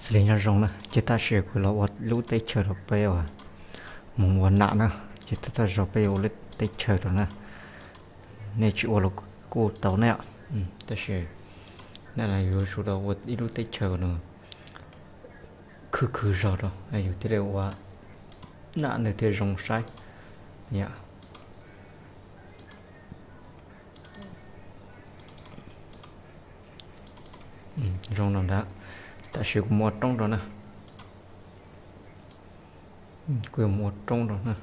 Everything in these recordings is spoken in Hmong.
Xws li nyob zoo na, ces tab sis kuv los ua lub teb chaws rau peb uas mus ua nam na, ces tag zog peb yuav ua lub teb chaws rau na. Nej tsis ua los kuj tau ne, tab sis nej yuav tsum los ua ib lub teb chaws nws khwv khwv zog rau yus thiaj li ua nam nws thiaj zoo saib. Zoo no ntag, tab sis kuv mus ua roob rau na. Kuv yuav mus ua roob rau na.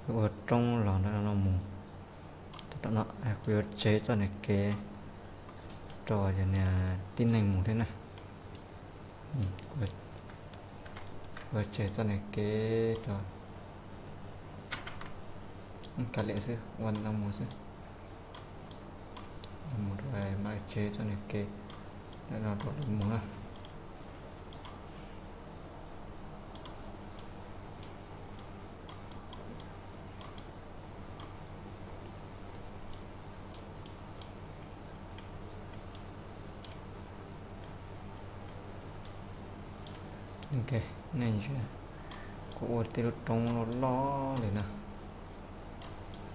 Kuv ua roob los ntawm no mus, kuv yuav tseg txoj niag kev rau cov niag tib neeg mus thiab na. Kuv yuav tseg txoj niag kev rau, kav liam xwb, ua no mus xwb. Mus rau mam tseg txoj niag kev no rau lawv mus na. Ok, nej ntsia, kuv ua tej lub roob loj loj li na,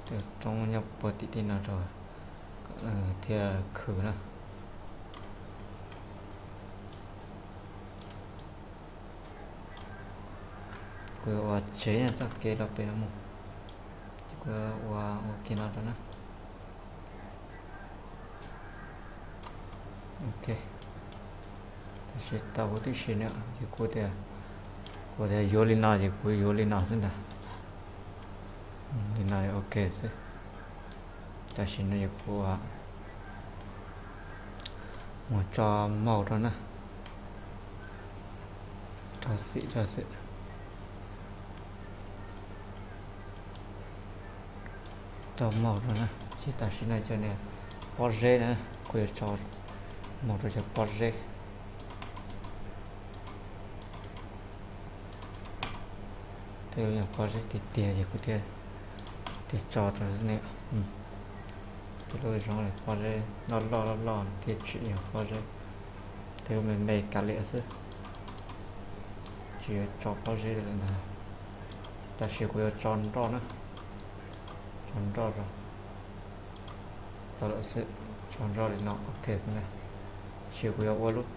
tej lub roob nyob puag tim tej no rau thiaj khwv na. Kuv yuav ua tsev txoj kev rau pem no mus, ces kuv ua ua kiag no rau na. Ok, tab sis tau huv tib si na, ces kuv tias, kuv tias yuav li no ces kuv yuav li no xwb ntag. Li no ok xwb. Tam sim no yog kuv mus tso maus rau na, rau xim rau xwm, rau maus rau na. Ces tam sim no cov niag pob zeb na, kuv yuav tso maus rau cov pob zeb. Tej lub nyuag pob zeb tiag tiag ces kuv thiaj tso rau ne. Tej lub zoo li pob zeb loj loj loj loj thiaj tsim nyuag pob zeb. Tej lub me me kav liam xwb, tsis yuav tso pob zeb li lawm ntag. Tab sis kuv yuav tso nroj na, tso nroj rau. Tau lawm xwb, tso nroj li no ok xwb na. Tab sis kuv yuav ua lub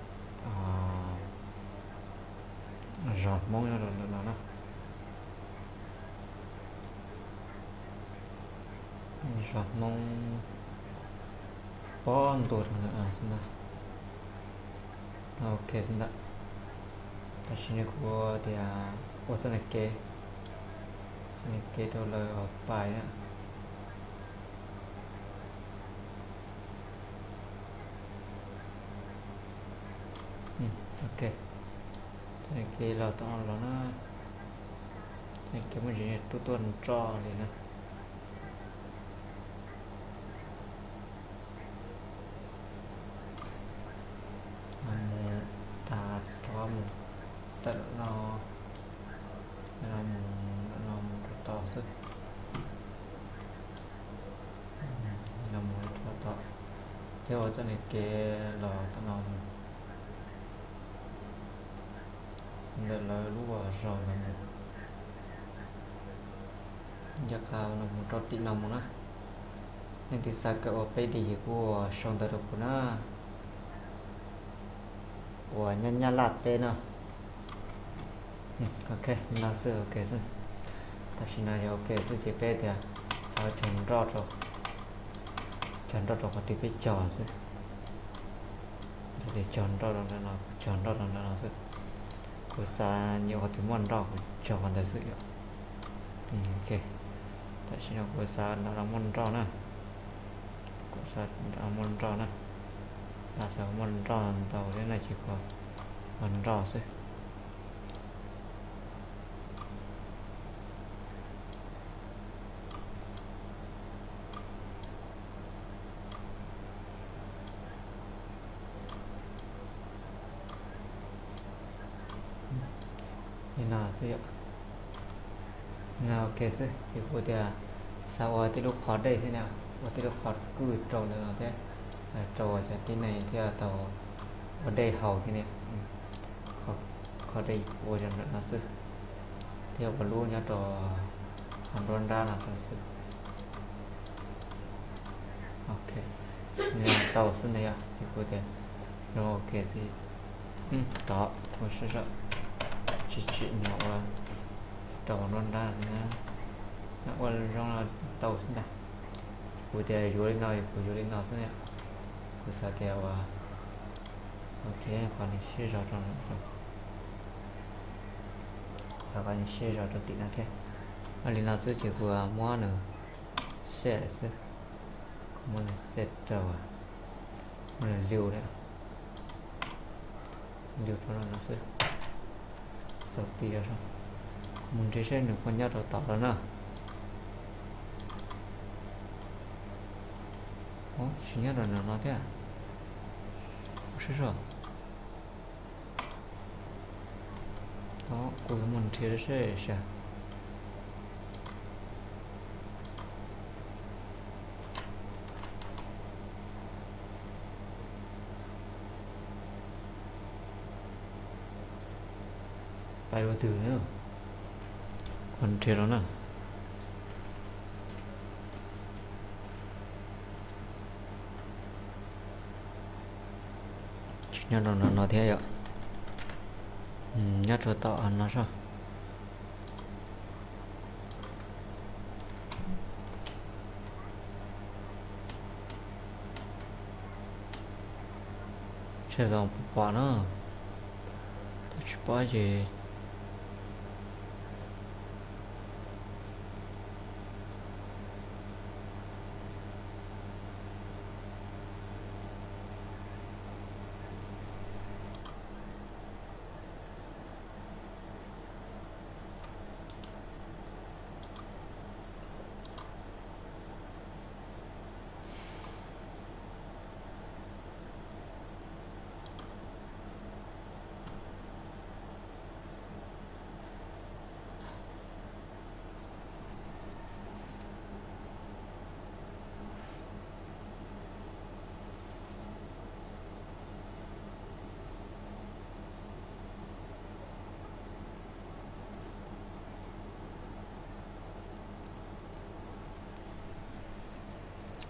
zos Hmoob nyob rau ntawm no na. Zos Hmoob pob ntuag rau ntawm no xwb ntag. Ok xwb ntag. Tam sim no kuv tias ua txoj niag kev, txoj niag kev rau lawv pais na. Ok, txoj niag kev los tom no los na, txoj niag kev muaj ntsis tuaj tuaj nroj li na. Mus tas rov mus tawm no, no mus, no mus rau tod xwb. No mus rau tod, thiab ua txoj niag kev los tom no mus ntawm lawv lub zos ntawd mus. Yog qhov no mus rau tim no mus na. Leej twg xav kawm ua peb D ces kuj sau ntawv rau kuv na. Uas nyob Nyab Laj teb no. Ok, li no xwb ok xwb. Tam sim no yog ok xwb ces peb tias xav cog nroj rau, cog nroj rau qhov twg peb cog xwb. Tias cog nroj rau ntawm no, cog nroj rau ntawm no xwb. Kuv xav nyob qhov twg muaj nroj kuv cog qhov ntawd xwb yom. Ok, tam sim no kuv xav nrov no muaj nroj na. Kuv xav nrov muaj nroj na. Xav muaj nroj ntau thiab na ces kuv ua nroj xwb. Li no xwb yom. No ok xwb ces kuv tias xav ua tej lub qhov dej thiab na, ua tej lub qhov kwj rau ntawm no thiab, rau cov tib neeg thiaj tau ua dej haus thiab ne. Qhov dej kuv ua rau ntawm no xwb, thiab ua lub nyob rau hauv nruab nrab no rau xwb. Ok, tau xwb ntag yog ces kuv tias zoo ok xwb. Tod kuv sib zam tsis tsim nyog ua rau hauv nruab nrab no, ua zoo tau xwb ntag. Kuv tias yuav li no kuv yuav li no xwb yom. Kuv xav tias ua ok, qhov nws siab zog rau, qhov nws siab zog rau tim no thiab. Li no xwb ces kuv muab nws set xwb. Kuv muab nws set rau, muab nws liu, liu rau no xwb. Xaus ti rau, mus nrhiav seb nws puas nyob rau tom lawm na. Tsis nyob rau ntawm no thiab. Sib so, kuv mus nrhiav seb. Pais ua twg na? Kuv nrhiav los na. Tsis nyob rau no thiab yom. Nyob rau tom no soj. Seb zoo puas pom na. Tab tsis pom ces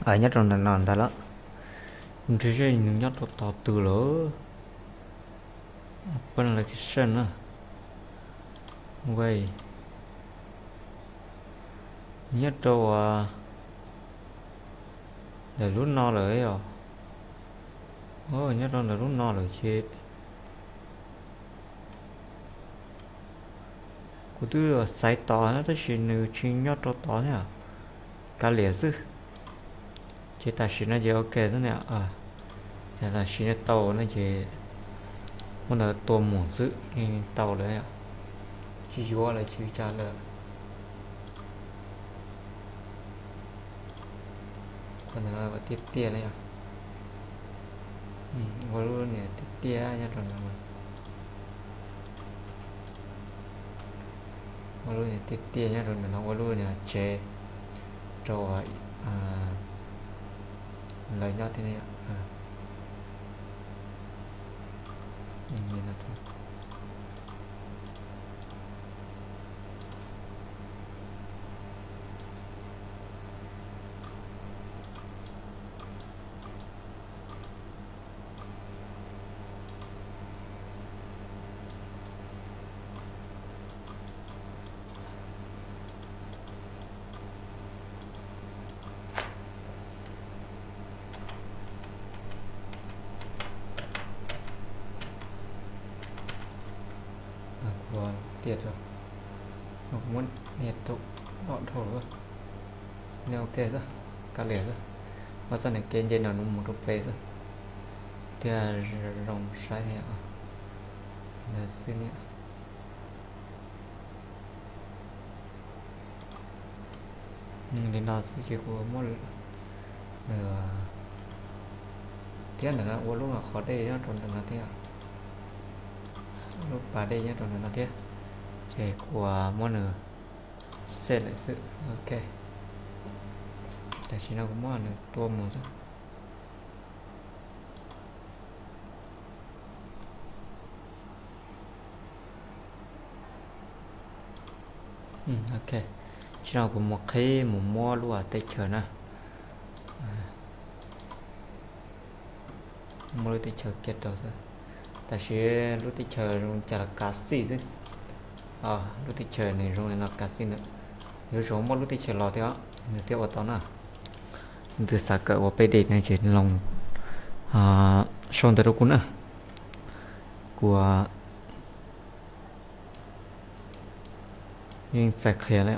Nyob rau ntawm no ntag lawm. Nrhiav seb nws nyob rau tom twg lawm. Pab location na. Nyob rau ntawm lub no lawm os. Nyob rau ntawm lub no lawm ces kuv twb xaiv tod na tab sis nws tsis nyob rau tod thiab. Kav liam xwb. Ces tam sim no ces ok xwb na. Tam sim no tau no ces muab ntawd tua mus xwb tau lawm. Tsis yuav lawm tsis ua cas lawm. Ua ntawm no tiaj tiaj na yom. Ua lub niag tiaj tiaj nyob rau ntawm no. Ua lub niag tiaj tiaj nyob rau ntawm no, ua lub niag tsev rau lawv nyob thiab ne. Kuv tiaj rau, kuv muab niag rau ob dhau lawm. Niag ok xwb, kav liam xwb. Ua txoj niag kev nce no nws mus rau pem xwb thiaj zoo saib thiab. Ntawd xwb niam. Li no xwb ces kuv muab nws thiab ntawm no ua lub qhov dej nyob rau ntawm no thiab, lub pas dej nyob rau ntawm no thiab. Ces kuv muab nws set lawm xwb. Ok, tam sim no kuv muab nws tua mus xwb. Ok, tsis no kuv mus qhib mus muab lub teb chaws na. Muab lub teb chaws kiag rau xwb. Tab sis lub teb chaws zoo cas los kav xij xwb. Lub teb chaws nws zoo li no kav xij ntawm. Yuav tsum muab lub teb chaws los thiab os, nws thiaj ua tau na. Leej twg xav kawm ua peb D no ces los sau ntawv rau kuv na. Kuv yeej txais qhia li.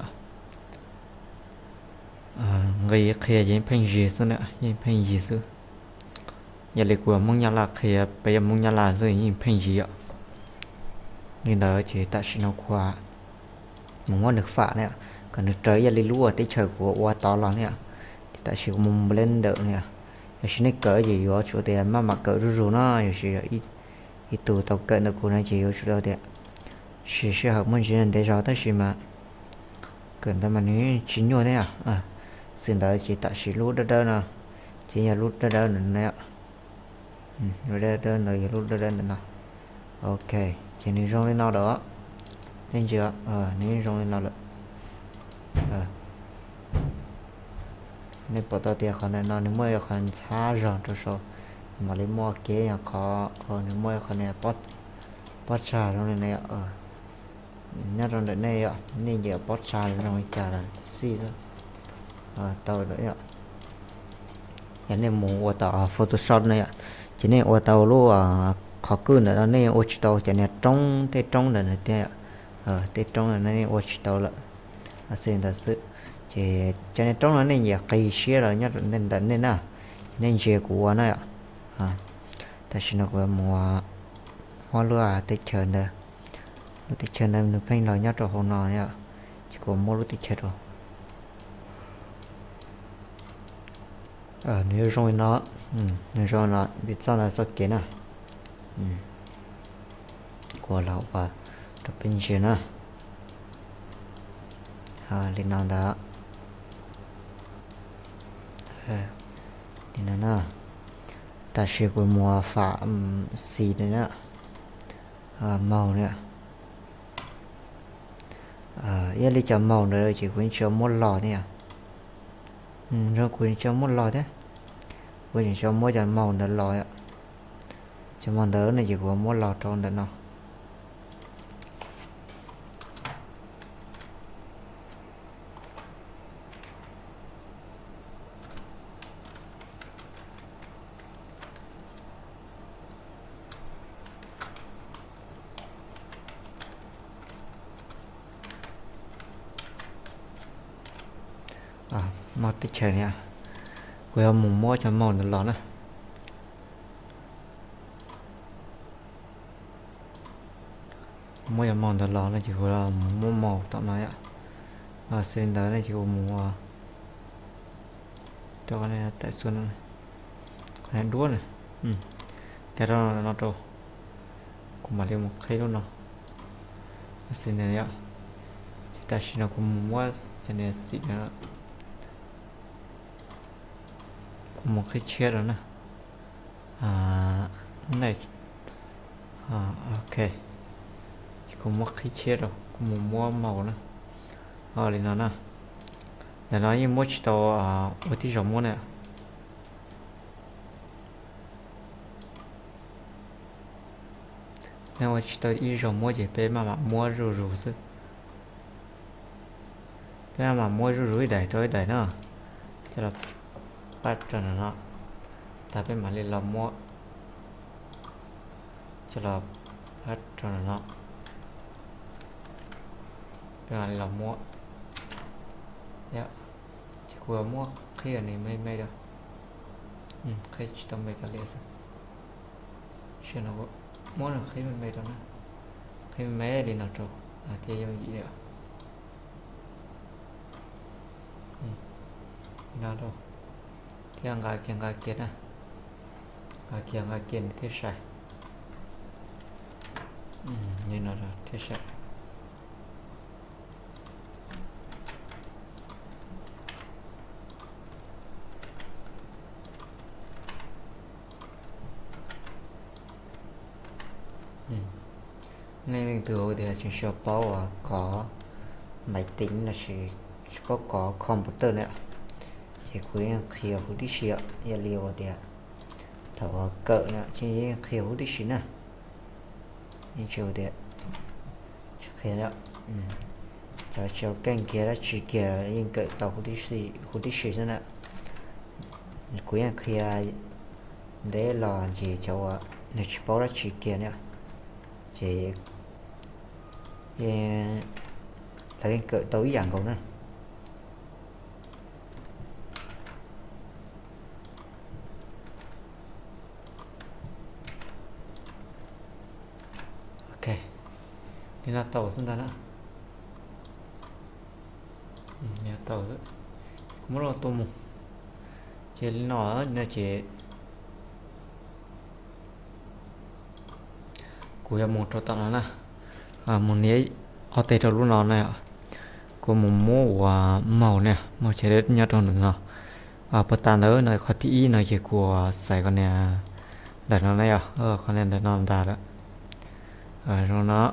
Nqi qhia ces yeej pheej yig xwb na, yeej pheej yig xwb. Yog li kuv Hmoob Nyab Laj qhia, peb yog Hmoob Nyab Laj xwb yeej pheej yig yom. Li ntawd ces tam sim no kuv mus muab nws fam na, kom nws raws ib yam li lub teb chaws kuv ua tod los na. Ces tam sim kuv mus Blender na. Yog sis nej kawm ces yuav tsum tias maj mam kawm zuj zus no, yog sis yog ib tug tau kawm ntawm kuv no ces yuav tsum tau tias siv sij hawm muaj ntsis ntev zog tab sis mas kawm ntawd mas nws tsis nyuaj thiab. Xws ntawd ces tam sim lub dawb dawb no ces yog lub dawb dawb ntawm no. Lub dawb dawb ntawd yog lub dawb dawb ntawm no. Ok, ces nws zoo li no lawm. Nej ntsia, nws zoo li no lawm. Nej pom tau tias qhov ntawm no nws muaj ib qhov ntxhab zog rau saum, mam li muaj kev yog qhov nws muaj ib qhov pob tsag zoo li no. Nyob rau ntawm nej yom, nej nyiam pob tsag zoo li cas los xij tau lawm yom. Yog nej mus ua tau Photoshop no yom, ces nej ua tau lub qhov kwj ntawm no nej ua tsis tau cov niag roob, tej roob ntawm no thiab. Tej roob no nej ua tsis tau lawm. Xij ntawd xwb. Ces cov niag roob no nej nyiam qis siab los nyob rau ntawm nej na, ces nej ntsia kuv ua na yom. Tam sim no kuv mus muab lub teb chaws ntawd, lub teb chaws ntawd nws pheej los nyob rau hauv no yom, ces kuv muab lub teb chaws rau. Nws yuav zoo li no, nws zoo li no vim txoj ntawd txoj kev na. Kuv los ua rau peb ntsia na. Li no ntawd, li no na. Tam sim kuv mus fam xis na, maug na. Ib yam li cov maug ntawd ces kuv yeej tsis muab los thiab. Kuv tsis muab los thiab, kuv tseem tsis muab cov maug ntawd los. Cov maug ntawd no ces kuv muab los rau ntawm no. Maug teb chaws na, kuv yuav mus muab cov maug ntawd los na. Muab cov maug ntawd los no ces kuv mus muab maug tom no yom. Xws li ntawd no ces kuv mus ua, rau qhov nej tawm xu no, qhov duab na, tag rau no rau, kuv mam li mus qhib lub no. Xws li ntawd yom, ces tam sim no kuv mus muab cov niag xim no, kuv mus qhib tshiab rau na. Ok, ces kuv muab qhib tshiab rau, kuv mus muab maug na. Li no na, ntawm no yeej muab tsis tau ua tib zoo muab na. Nej ua tsis tau ib zoo muab ces peb maj mam muab zuj zus xwb. Peb maj mam muab zuj zus ib daim rau ib daim na, coj los pab rau ntawm no, tas peb mam li los muab, coj los pab rau ntawm no, peb mam li los muab. Ces kuv muab qhib nws me me rau, qhib tsis tau me kawg li xwb. Muab nws qhib me me rau na, qhib me me li no rau, thiaj yooj yim li. Li no rau, thiaj nqa kiag nqa kiag na, nqa kiag nqa kiag nws thiaj sai. Li no rau thiaj sai. Nej leej twg hais tias tseem tsis paub uas kov maiv tiv los sis tsis paub kov computer na, ces kuv yeej qhia huv tib si os. Yog li ua tias thaum uas kawm na ces yeej qhia huv tib si na. Yeej tsis ua tias tsis qhia, cov tsis keej kiag dab tsi kiag yeej kawm tau huv tib si xwb na. Kuv yeej qhia ntev los ces cov uas nws tsis paub dab tsi kiag na, ces lawv yeej kawm tau ib yam nkaus na. Ok, li no tau xwb ntag na. Tau, kuv muab loj tua mus. Ces li no no ces kuv yuav mus rau tom no na, mus nias ob teg rau lub no na. Kuv mus muab ua maus na, maus ces nyob rau ntawm no. Puag ta ntawd no qhov thib ib no ces kuv xaiv kom nias ntawm no na yom, qhov nias ntawm no ntag lawm. Zoo no,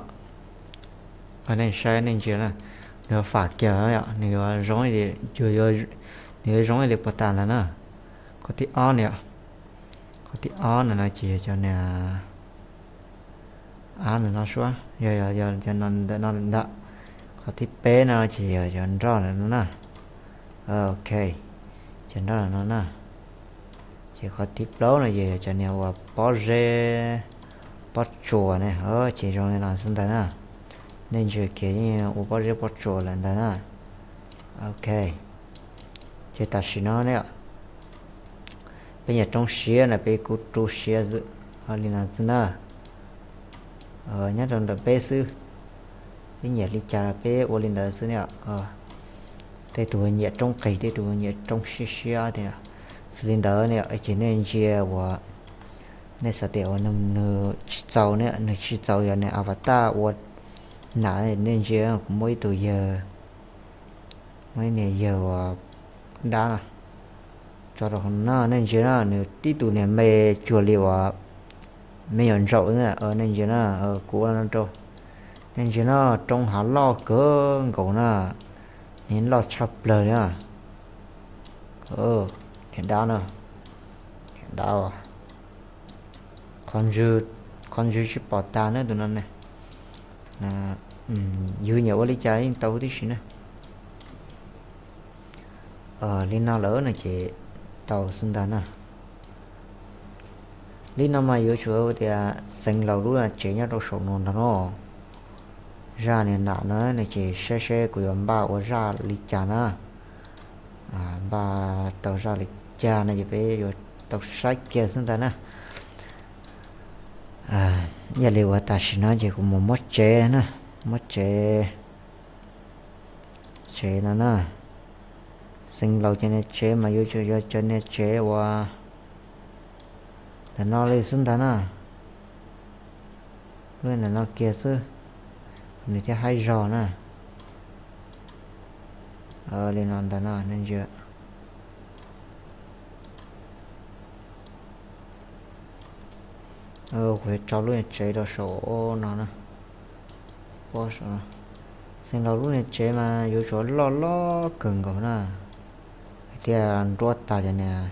nej saib nej ntsia na, nws yuav fam kiag, nws yuav zoo, nws yuav zoo ib li puag ta ntawd na. Qhov thib ob na, qhov thib ob no no ces yog cov niag av ntawm no suab, yog ntawm no ntag. Qhov thib peb no ces yog cov nroj ntawm no na. Ok, cov nroj ntawm no na. Ces qhov thib plaub no ces yog cov niag uas pob zeb, pob tsuas ne, ces zoo li no xwb ntag na. Nej ntsia kiag yeej ua pob zeb pob tsuas lawm ntag na. Ok, ces tam sim no ne, peb nyiam roob siab na peb kuj rub siab xwb, li no xwb na. Nyob rau ntawm peb xwb, peb nyiam li cas peb ua li ntawd xwb ne. Tej tus nyiam roob qis, tej tus nyiam roob siab siab tiag. Xws li ntawd ne, ces nej ntsia uas nej xav tias uas nws tsis txaus ne, nws tsis txaus yog nws avatar ua nam, nej ntsia kuv muaj ib tug yawg, muaj ib niag yawg uas dab no tso rau hauv no, nej ntsia na, nws tib tug niag me cuag li uas me nyuam ntsaum na. Nej ntsia na, kuv ua no rau nej ntsia na, roob hav loj kawg nkaus na, nws loj tshaj plaws na. Niag dab na, niag dab, qhov ntswg tsis pom tas na tus no ne. Yus nyiam ua li cas yeej tau huv tib si na. Li no lawm no ces tau xwb ntag na. Li no mas yuav tsum tias xeev laus lub tsev nyob rau saum no ntag no. Zaj niag nam no no ces saib seb kuv yuav npaj ua zaj li cas na. Npaj tau zaj li cas no ces peb yuav tau saib kiag xwb ntag na. Yog li uas tam sim no ces kuv mus muab tsev na, muab tsev, tsev no na. Xeev laus cov niag tsev mas yuav tsum yog cov niag tsev uas ntawm no li xwb ntag na. Lub ntawm no kiag xwb, nws thiaj haib zog na. Li no ntag na, nej ntsia. Kuv yuav tso lub niag tsev rau saum no na. Xeev laus lub niag tsev mas yuav tsum loj loj kawg nkaus na, hais tias nruab tag cov niag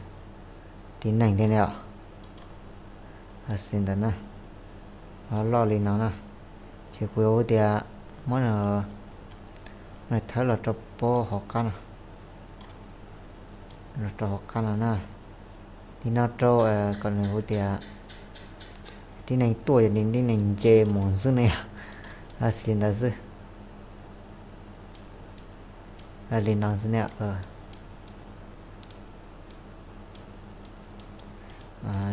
tib neeg thiab ne. Xws li ntawd na, loj li no na, ces kuv yuav tias muab thawb los rau pob hauv qab no, los rau hauv qab no na. Li no rau kom nws hu tias tib neeg tuaj ces tib neeg nce mus xwb ne. Xws li ntawd xwb. Li no xwb ne.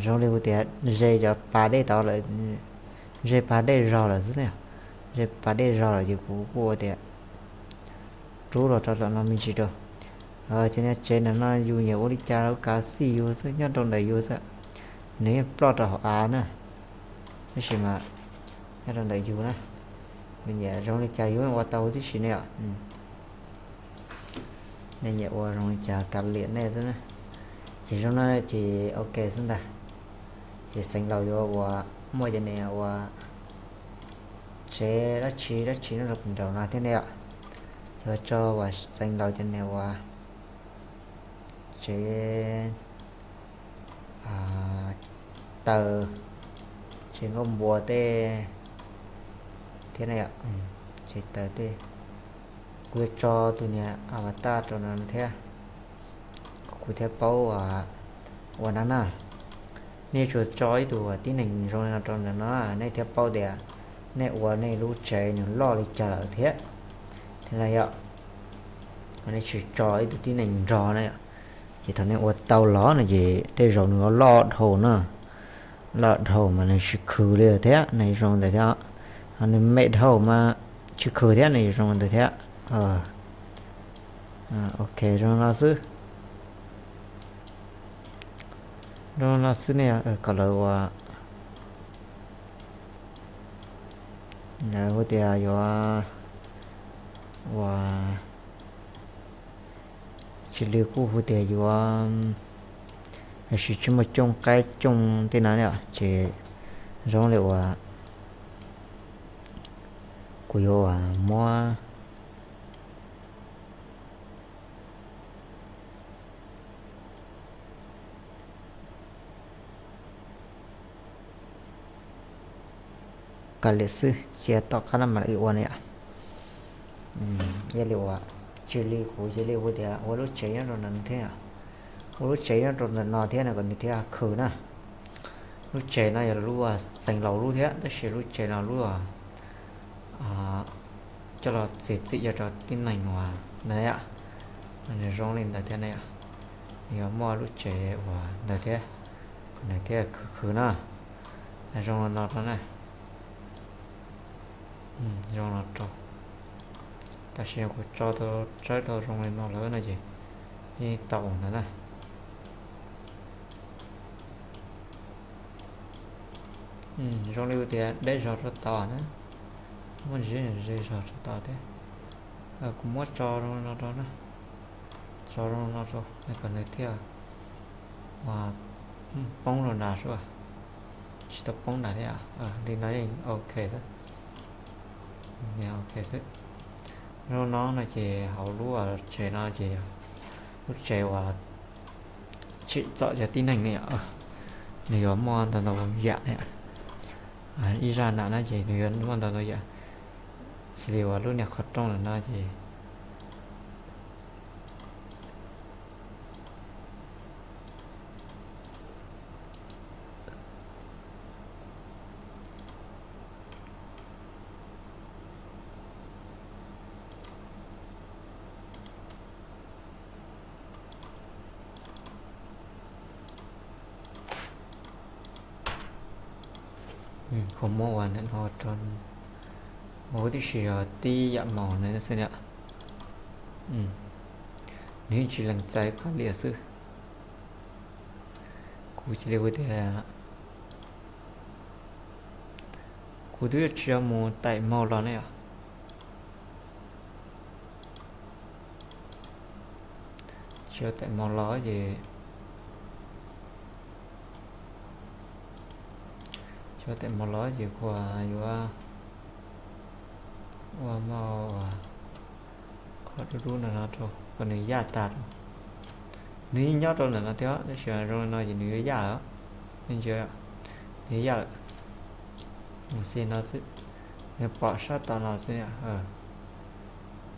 Zoo li kuv tias ze cov pas dej tod lawm, ze pas dej zog lawm xwb ne. Ze pas dej zog lawm ces kuv kuj ua tias rub los rau tom no me ntsis rau. Ces niag tsev ntawm no yus nyiam ua li cas los kav xij yus xwb, nyob rau ntawm yus xwb. Nws yeej ploj rau hauv av na, tab sis mas nyob rau ntawm yus na, nws nyiam zoo li cas yus ua tau huv tib si ne yom. Nej nyiam ua zoo li cas kav liam nej xwb na. Ces zoo no ces ok xwb ntag. Ces xeev laus yuav ua, muaj cov niag ua tsev dab tsi dab tsi nyob rau pem nraum no thiab ne yom. Cov tso uas txeev laus cov niag uas tsev taws, tsev nkauj npua tej thiab na yom. Tsev taws tej, kuv yuav tso tus niag avatar rau no thiab, kuv thiaj paub ua no na. Nej yuav tsum tso ib tug tib neeg zoo li no rau ntawm no, nej thiaj paub tias nej ua nej lub tsev nws loj li cas lawm thiab. Thiab na yom, nej tsis tso ib tug tib neeg nrog na yom, ces thaum nej ua tau los no ces tej zaum nws loj dhau na, loj dhau mas nws tsis khwv li thiab, nws zoo ntawd thiab. Ho nws me dhau mas tsis khwv thiab, nws zoo ntawd thiab. Ok, zoo no xwb. Zoo no xwb ne, kom lawv ua, lawv hu tias yuav ua, tsis li kuj hu tias yuav, tab sis tsis muaj cooj qaib cooj tej no ne, ces zoo li uas kuv yuav ua muab kav liam xwb, cia tom qab no mam li ua na yom. Cia li ua, tsis li kuv cia li ua tias ua lub tsev nyob rau ntawm no thiab, ua lub tsev nyob rau ntawm no thiab no kom nws thiaj khwv na. Lub tsev no yog lub xeev laus lub thiab, tab sis lub tsev no lub coj los txiav txim rau tib neeg uas na yom, nws zoo li ntawd thiab na yom. Nws yuav muaj lub tsev uas ntawd thiab, kom nws thiaj khwv khwv na. Zoo li no rau na. Zoo no rau. Tam sim no kuv tso tau, tsaib tau zoo li no lawm no ces yeej tau ntawd na. Zoo li tias deb zog rau tod na, muaj ntsis ze zog rau tod thiab. Kuv muab tso zoo no rau na, tso zoo no rau kom nws thiaj poob rau nrad xwb, tsis tau poob nrad thiab. Li no yeej ok xwb. Ok xwb. Zoo no no ces hauv lub tsev no ces lub tsev uas tsim txom cov tib neeg ne yom, nws yuav muaj ntau ntau yam ne. Ib zaj nam no ces nws yuav muaj ntau ntau yam, xws li uas lub niag qhov rooj ntawm no ces kuv muab ua ntawm no rau, ua tib si yog tib yam mos na xwb na. Nws yeej tsis lees txais koj li xwb. Kuv cia li ua tias kuv twb tsis yog mus taim mos los ne yom. Tsis yog taim mos los ces, tsis yog taim mos los ces kuv yuav ua mos uas qhov dub dub no no rau kom nws yaj tag rau. Nws yeej nyob rau ntawm no thiab tab sis zoo li no ces nws yuav yaj lawm. Nej ntsia, nws yuav yaj lawm. Mus xij no xwb, nws pom sab tom no xwb.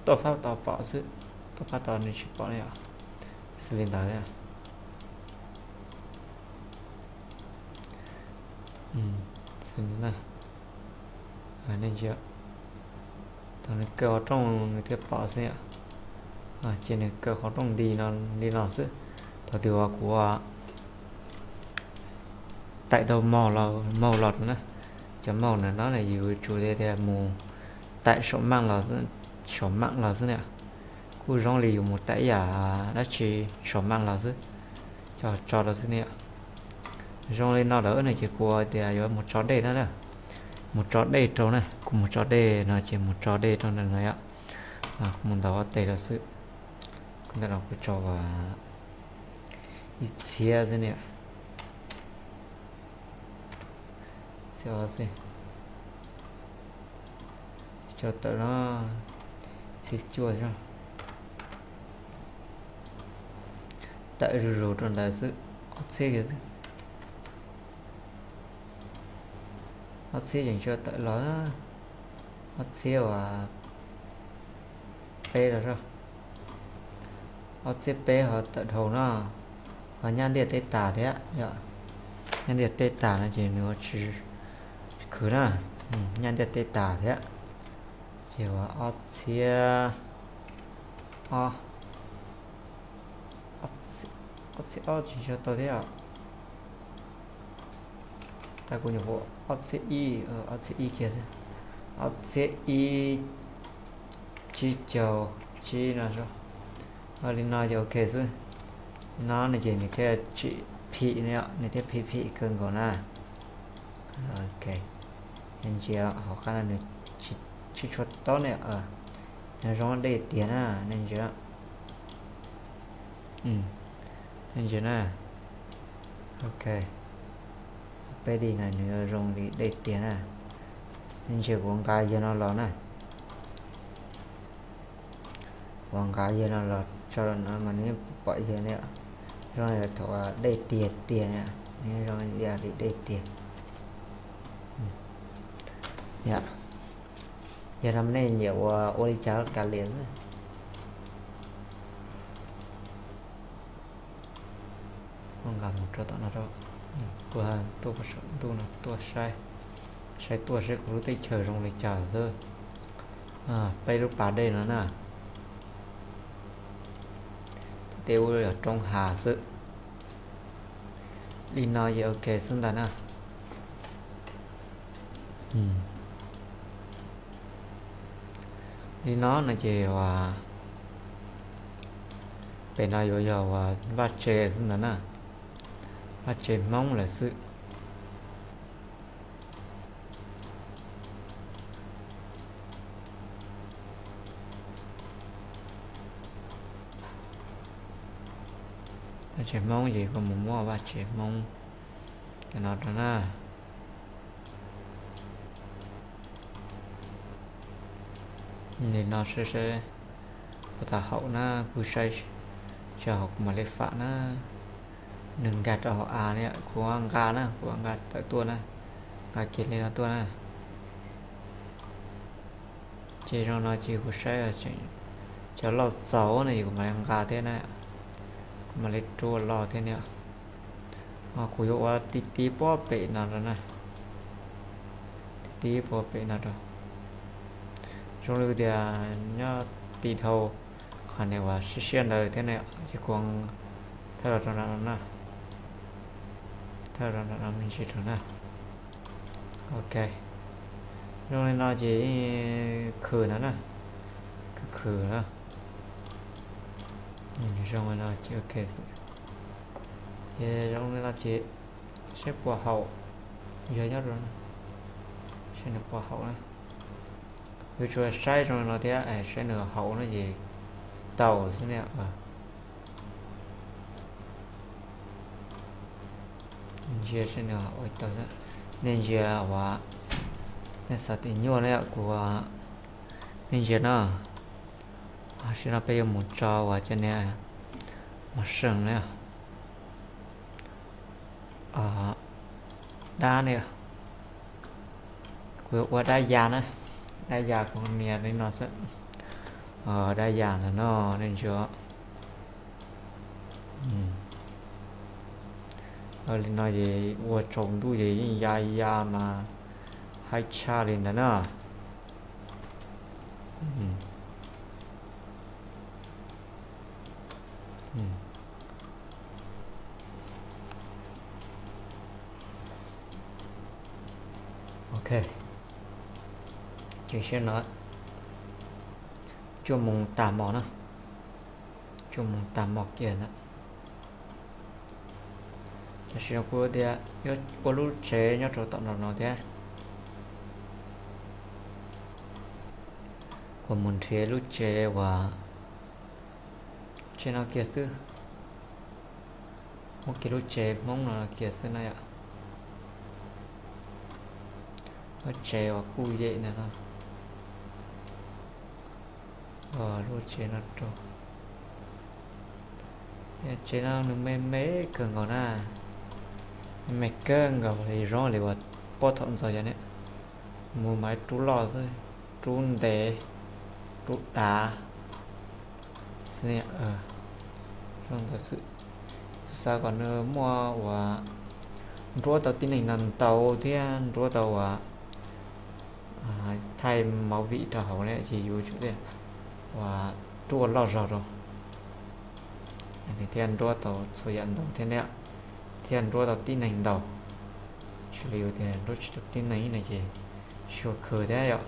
Tuaj fab tod pom xwb, tuaj fab tod nws tsis pom li os. Xws li ntawd. Nej ntsia, thaum nws kaw qhov rooj nws thiaj pom xwb yom. Ces nws kaw qhov rooj nti no li no xwb. Thaum twg uas kuv taim tau mos los rau na, cov mos ntawm no na yus yuav tsum tias mus taim saum mam los, saum mam los xwb na. Kuj zoo li yus mus taim ib yam dab tsi saum mam los xwb, coj tso rau xwb ne yom. Zoo li no lawm no ces kuv tias yuav mus tso dej na, mus tso dej rau na, kuv mus tso dej no ces mus tso dej rau ntawm no yom. Kuv mus ntaus ob teg rau xwb. Ntawm no kuv tso ib txhiab xwb ne. Txhiab ob xwb. Tso tawm no, Txhiab cuaj xwb. Tawm zuj zus rau ntawd xwb, ob txhiab kiag xwb. Ob txhiab ces tsuas tawm los ob txhiab uas peb los, ob txhiab peb ho tawm dhau no, ho nyab ntiaj teb tas thiab yom. Nyab ntiaj teb tas no ces nws ua tsis khwv na, nyab ntiaj teb tas thiab. Ces ua ob txhiab ob, ob txhiab ob tsis tau thiab. Tab kuv nyuam qhuav ob txhiab ib, ob txhiab ib kiag xwb, ob txhiab ib, tsib caug tsib no, li no ces ok xwb. No no ces nws thiaj tsis phim ne, nws thiaj phim phim kawg nkaus na. Ok, ntsia hauv qab no nws tsis tshua tob ne, nws zoo dej tiag na, nej ntsia. Nej ntsia na, ok, peb li no nws zoo li dej tiag na. Nej ntsia kuv nqa yawg no los na, kuv nqa yawg no los tso rau no mas nws yeej pom yawg ne, zoo li thaum dej tiag tiag ne, nws zoo li dej tiag. Yog no nej nyiam ua ua li cas kav liam xwb. Nqa mus rau tom no rau, tuaj saum ntuj no tuaj saib, saib tuaj saib kuv lub teb chaws zoo li cas xwb. Peb lub pas dej no na, tej ub yog roob hav xwb. Li no yeej ok xwb ntag na. Li no no ces uas pem no yuav yog uas vaj tse xwb ntag na, vaj tse Hmoob lawm xwb. Vaj tse Hmoob ces kuv mus muab vaj tse Hmoob no rau na. Li no saib saib puas tau haum na, kuv saib tsis haum kuv mam li fam na. Nws nkag rau hauv av ne, kuv nqa na, kuv nqa tawm tuaj na, nqa kiag li no tuaj na. Ces zoo no ces kuv saib cov loj txaus no ces kuv mam li nqa thiab na, kuv mam li rua loj thiab ne. Kuv yuav ua ti ti puag pem no rau na, ti ti puag pem no rau. Zoo li tias nyob ti dhau qhov niam uas siab siab ntawd thiab ne, ces kuv thawb los rau no na, thawb los rau no me ntsis rau na. Ok, zoo li no ces khwm no na, khwm khwm na. Zoo li no ces ok xwb. Ces zoo li no ces saib puas haum, yog nyob rau, saib nws puas haum na. Yuav tsum saib zoo li no thiab saib nws haum no ces tau xwb ne. Ntsia saib nws haum tau xwb. Nej ntsia uas nej xav tias nyuaj ne kuv, nej ntsia no. Tam sim no peb yuav mus tso uas cov niag mos seem na, dab ne, kuv yuav ua dab ya na, dab ya kuv nias li no xwb. Dab ya ntawm no nej ntsia. Li no ces ua tsaus ntuj ces yeej ya ya mas haib tshaj li ntawd na. Ok, ces siab no cuaj moos tag hmo na, cuaj moos tag hmo kiag na. Tam sim no kuv tias yuav ua lub tsev nyob rau tom no no thiab. Kuv mus nrhiav lub tsev uas tsev no kiag xwb, muab kiag lub tsev Hmoob no kiag xwb na yom. Lub tsev uas kuj yem ntawm no. Lub tsev no rau, tsev no nws me me kawg nkaus na, me me kawg nkaus li zoo li uas puag thaum ntxov yog ne, mus mas rub loj xwb, rub ntev, rub dav xwb ne. Zoo ntawd xwb, xav kom nws muaj uas nruab tau tib neeg ntau ntau thiab nruab tau uas thaij movie rau hauv ne ces yus tsum uas rub ua loj zog rau, nws thiaj nruab tau txhua yam ntau thiab ne, thiaj nruab tau tib neeg ntau. Tsis li yus tias nruab tsis tau tib neeg no ces tsis tshua khw thiab yom.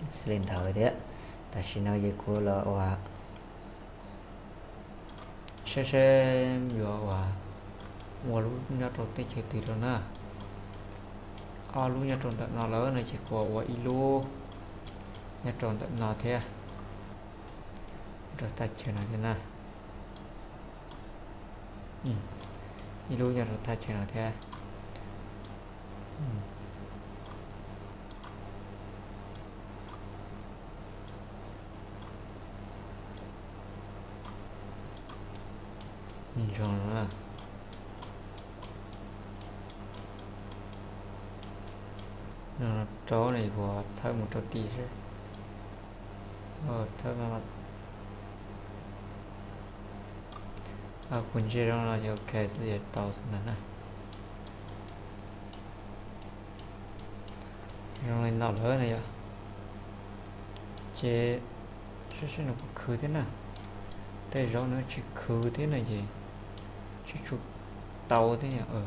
Xws li ntawd thiab, tam sim no ces kuv los uas saib seb yuav uas ua lub nyob rau teb chaws twg rau na. Ob lub nyob rau ntawm no lawm no ces kuv ua ib lub nyob rau ntawm no thiab, rau thaj chaw no thiab na. Ib lub nyob rau thaj chaw no thiab. Zoo no, rau no kuv thawb mus rau tim seb, thawb no, kuv ntsia zoo no ces ok xwb ces tau ntawd na. Zoo li no lawm na yom. Ces saib seb nws puas khwv thiab na. Tej zaum nws tsis khwv thiab na ces tsis tshua tau thiab yom.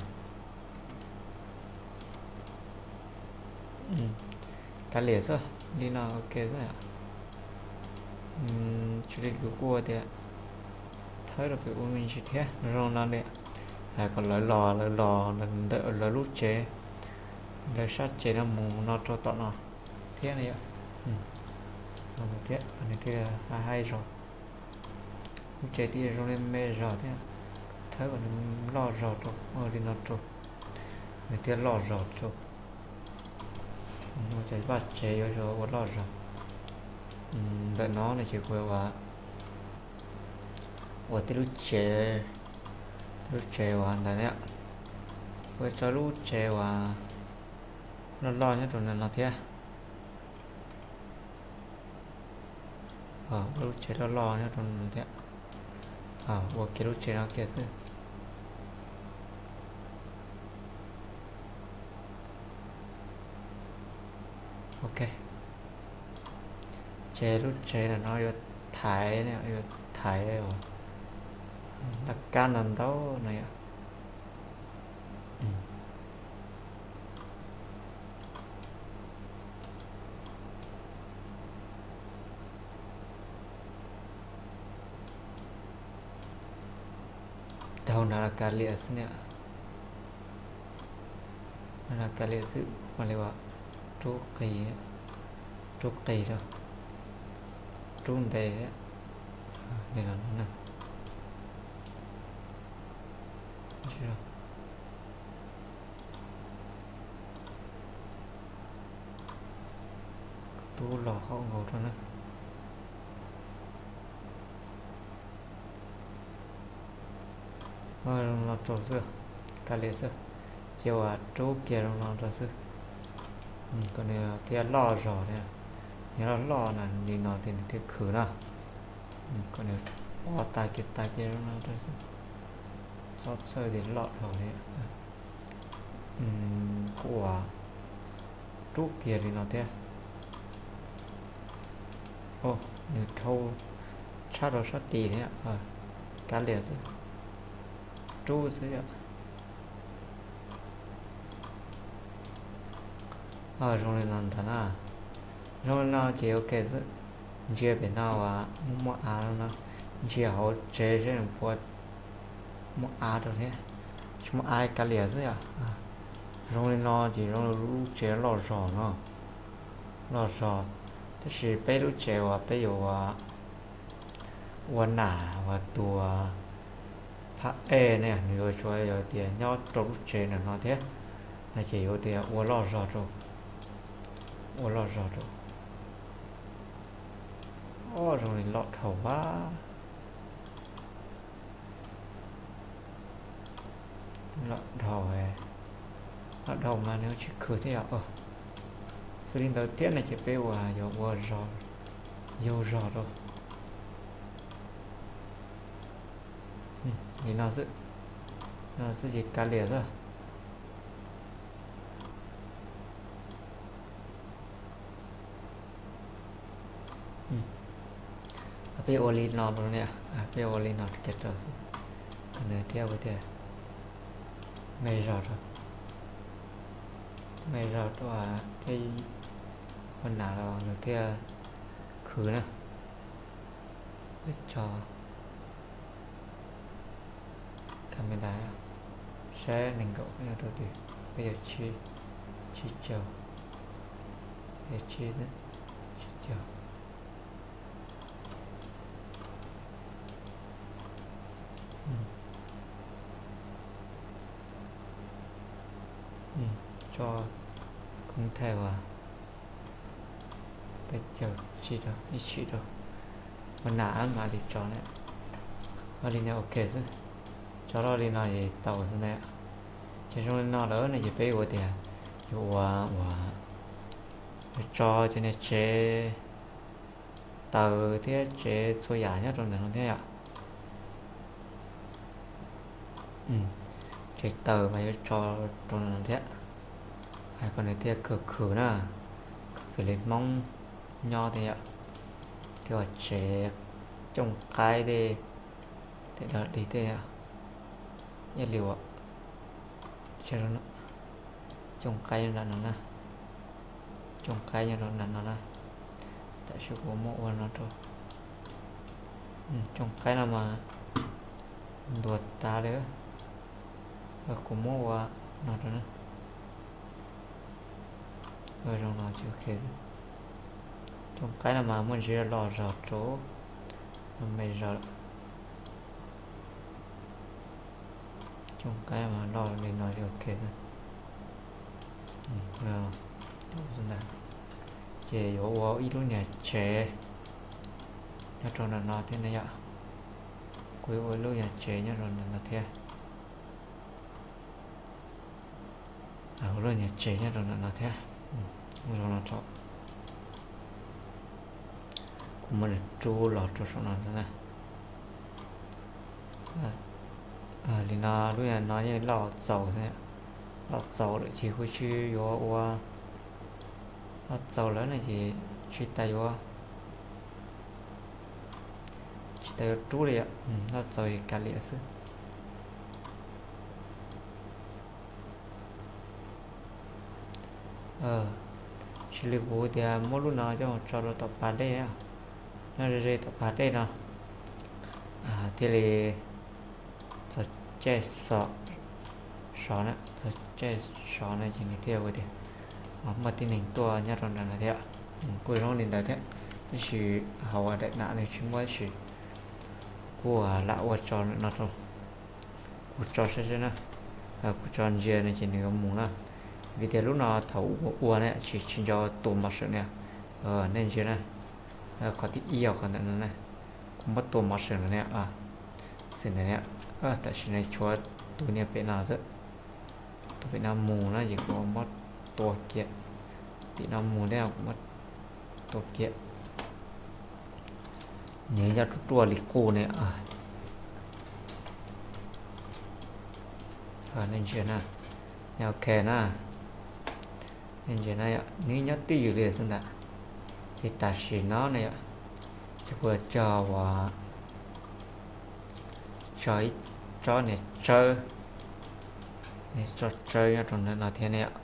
Kav liam xwb, li no ok xwb. Tsis li kuv kuj tias thawb rau pem ua me ntsis thiab zoo no li, hais kom lawv los, lawv los ntawm lawv lub tsev, lawv sab tsev no mus no rau tom no thiab na yom. Thiab nws thiaj haib zog. Lub tsev twb zoo li me zog thiab, thawb kom nws loj zog rau, li no rau, nws thiaj loj zog rau. Cov vaj tsev yuav ua loj zog. Ntawm no no ces kuv ua, ua tib lub tsev, lub tsev uas ntawd na, ua tau lub tsev uas loj loj nyob rau ntawm no thiab. Ua lub tsev loj loj nyob rau no thiab. Ua kiag lub tsev no kiag xwb. Ok, ces lub tsev no yuav thaiv, yuav thaiv laj kab ntau ntau no yom. Dhau no los kav liam xwb na. No los kav liam xwb, ua li uas rub qis, rub qis rau, rub ntev li no na. Rub los hauv nkaus rau na. Zoo no rau xwb, kav liam xwb, ces ua rub kiag zoo no rau xwb. Kom nws thiaj loj zog thiab, nws loj loj na li no ces nws thiaj khwv na. Kom nws o tas kiag tas kiag zoo no rau xwb, txhob txhawj tias loj dhau li. Kuv ua rub kiag li no thiab. Nws dhau tshaj rau sab tid thiab, kav liam xwb, rub xwb yom. Zoo li no ntag na. Zoo li no ces ok xwb. Ntsia pem no uas muaj av no, ntsia hauv tsev seb nws puas muaj av rau thiab. Tsis muaj av kav liam xwb yom. Zoo li no ces zoo li lub tsev loj zog no, loj zog. Tab sis peb lub tsev uas peb yuav ua nam uas tus phab ej ne, nws yuav tsum yog tias nyob rau lub tsev ntawm no thiab no ces yuav tias ua loj zog rau, ua loj zog rau. Ob, zoo li loj dhau a. Loj dhau, loj dhau mas nws tsis khwv thiab yom. Xws li ntawd thiab no ces peb ua, yuav ua zog, yug zog rau li no xwb. No xwb ces kav liam xwb. Peb ua li no rau, peb ua li no kiag rau xwb, kom nws thiaj ua tias me zog rau, me zog rau thiab ua nas los nws thiaj khwv na. Peb tso camera saib nees nkaum nyob rau twg, peb yuav tsib, tsib caug, peb tsib, tsib caug. Tso koob thaij uas peb caug tsib rau, ib tshim rau. Ua nas mam li tso na. Ua li no ok xwb. Tso rau li no es tau xwb na. Ces zoo li no lawm no ces peb ua tias yuav ua, ua, yuav tso cov niag tsev taws thiab tsev txhua yam nyob rau ntawm no thiab yom. Tsev taws mas yuav tso rau no thiab, hais kom nws thiaj khwv khwv na, khwv khwv li Hmoob nyob thiab yom. Thiab ua tsev cooj qaib tej, tej dog dig tej yom, ib li uas cooj qaib nram no na, cooj qaib nyob rau nram no na. Tam sim kuv muab ua no rau, cooj qaib no mas ntuag tas li. Kuv muab ua no rau na. Ua zoo no ces ok. Cooj qaib no mas muaj ntsis loj zog rau, me zog. Cooj qaib mas loj li no ces ok. Ces yuav ua ib lub nyuag tsev nyob rau ntawm no thiab ne yom. Kuv yuav ua ib lub nyuag tsev nyob rau ntawm no thiab. Ua lub nyuag tsev nyob rau ntawm no thiab. Zoo no rau, kuv muab nws rub los rau saum no na. Li no lub nyuag no yeej loj txaus, loj txaus lawm ces kuv tsis yuav ua, loj txaus lawm no ces tsis tas yuav, tsis tas yuav rub li, loj txaus es kav liam xwb. Tsis li kuv tias muab lub no coj tso rau tom pas dej, nyob ze ze tom pas dej no, thiaj li txog caij sov, sov na, txog caij sov no ces nws thiaj ua tias muaj tib neeg tuaj nyob rau nram no thiab. Kuj zoo li ntawd thiab, tab sis hauv daim nam nws tsis muaj tab sis kuj lam ua tso no rau, kuv tso saib saib na, kuv tso ntsia no ces nws yuav mus na. Vim tias lub no thaum ua ua ne tsis, tsis nco tua mov sawm ne. Nej ntsia na, qhov thib ib yog qhov ntawm no ne, kuv muab tua mov sawm no ne, xwm ntawd ne. Tam sim no tshuav tus niag pem no xwb, tus pem no mus na ces kuv muab tua kiag, tim no mus thiab kuv muab tua kiag. Nws nyob ruaj ruaj li qub ne. Nej ntsia na, nej ok na, nej ntsia na, nws nyob twj ywm li xwb ntag. Ces tam sim no ne yom, ces kuv cog uas, tso ib tsob niag tsawb, niag tsob tsawb nyob rau ntawm no thiab ne yom.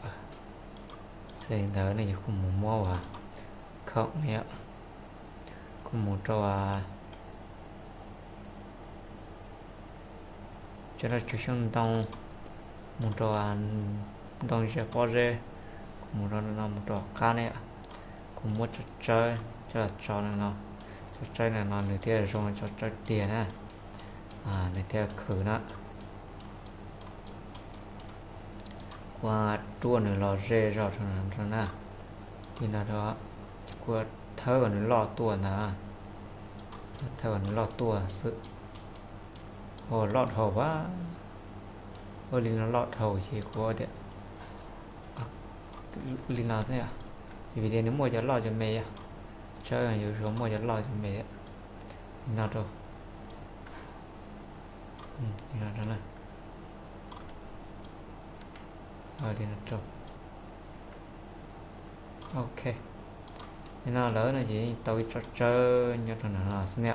Xws li ntawd ne yog kuv mus muab uas khoom ne yom, kuv mus rau cov no tswv xyoob ntoo, mus rau ntoo zeb pob zeb, kuv mus rau no mus rau qab ne yom. Kuv muab tsob tsawb coj los tso no, tsob tsawb no no nws thiaj zoo tsob tsawb tiag na, nws thiaj khwv na. Kuv rub nws los ze zog rau na, li no rau, kuv thawb kom nws loj tuaj ntag. Thaij kom nws loj tuaj xwb. Ua loj dhau a. Ua li no loj dhau ces kuv tias li no xwb yom. Ces vim tias nws muaj cov loj cov me yom. Tsawb yuav tsum muaj cov loj cov me li no rau. Li no rau na. Li no rau. Ok. Li no lawm no ces yeej tau ib tsob tsawb nyob rau ntawm no xwb na.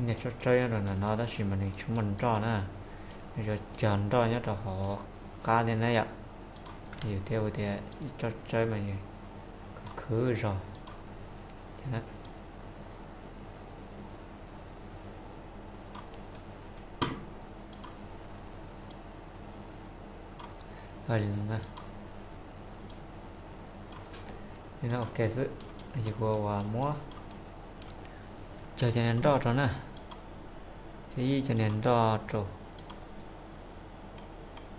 Niag tsob tsawb nyob rau ntawm no tab sis mas nws tsis muaj nroj na. Nws yuav cog nroj nyob rau hauv qab thiab na yom. Yus thiaj ua tias ib tsob tsawb mas khwv khwv zog thiab na. Li no na. Li no ok xwb. Ces kuv ua muab cog cov niag nroj rau na. Cog ib cov niag nroj rau.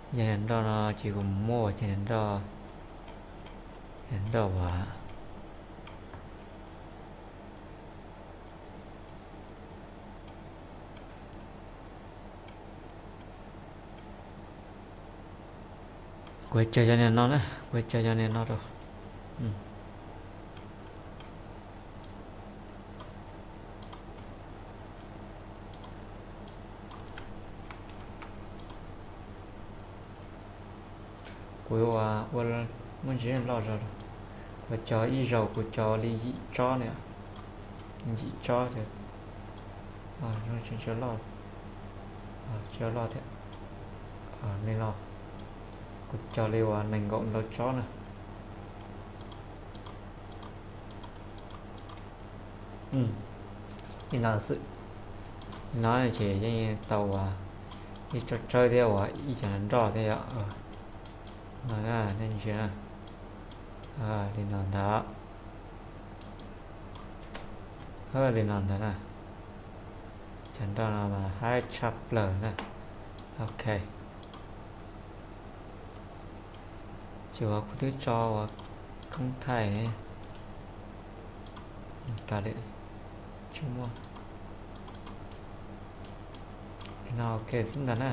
Cov niag nroj no ces kuv muab ua cov niag nroj, niag nroj uas kuv cog cov niag no na, kuv cog cov niag no rau. Kuv ua, ua muaj ntsis loj zog. Kuv cog ib zaug kuv cog li yim tsob na. Yim tsob, tsis loj, tsis loj thiab. Li no, kuv cog li uas nees nkaum ntau tsob na. Li no xwb. Li no ces yeej tau ua ib tsob tsawb thiab ua ib cov nroj thiab yom. No nej ntsia na. Li no ntag. Li no ntag na. Cov nroj no mas haib tshaj plaws na. Ok. Ces uas kuv twb tso uas khoob thaij kav liam tsis muaj. No ok xwb ntag na.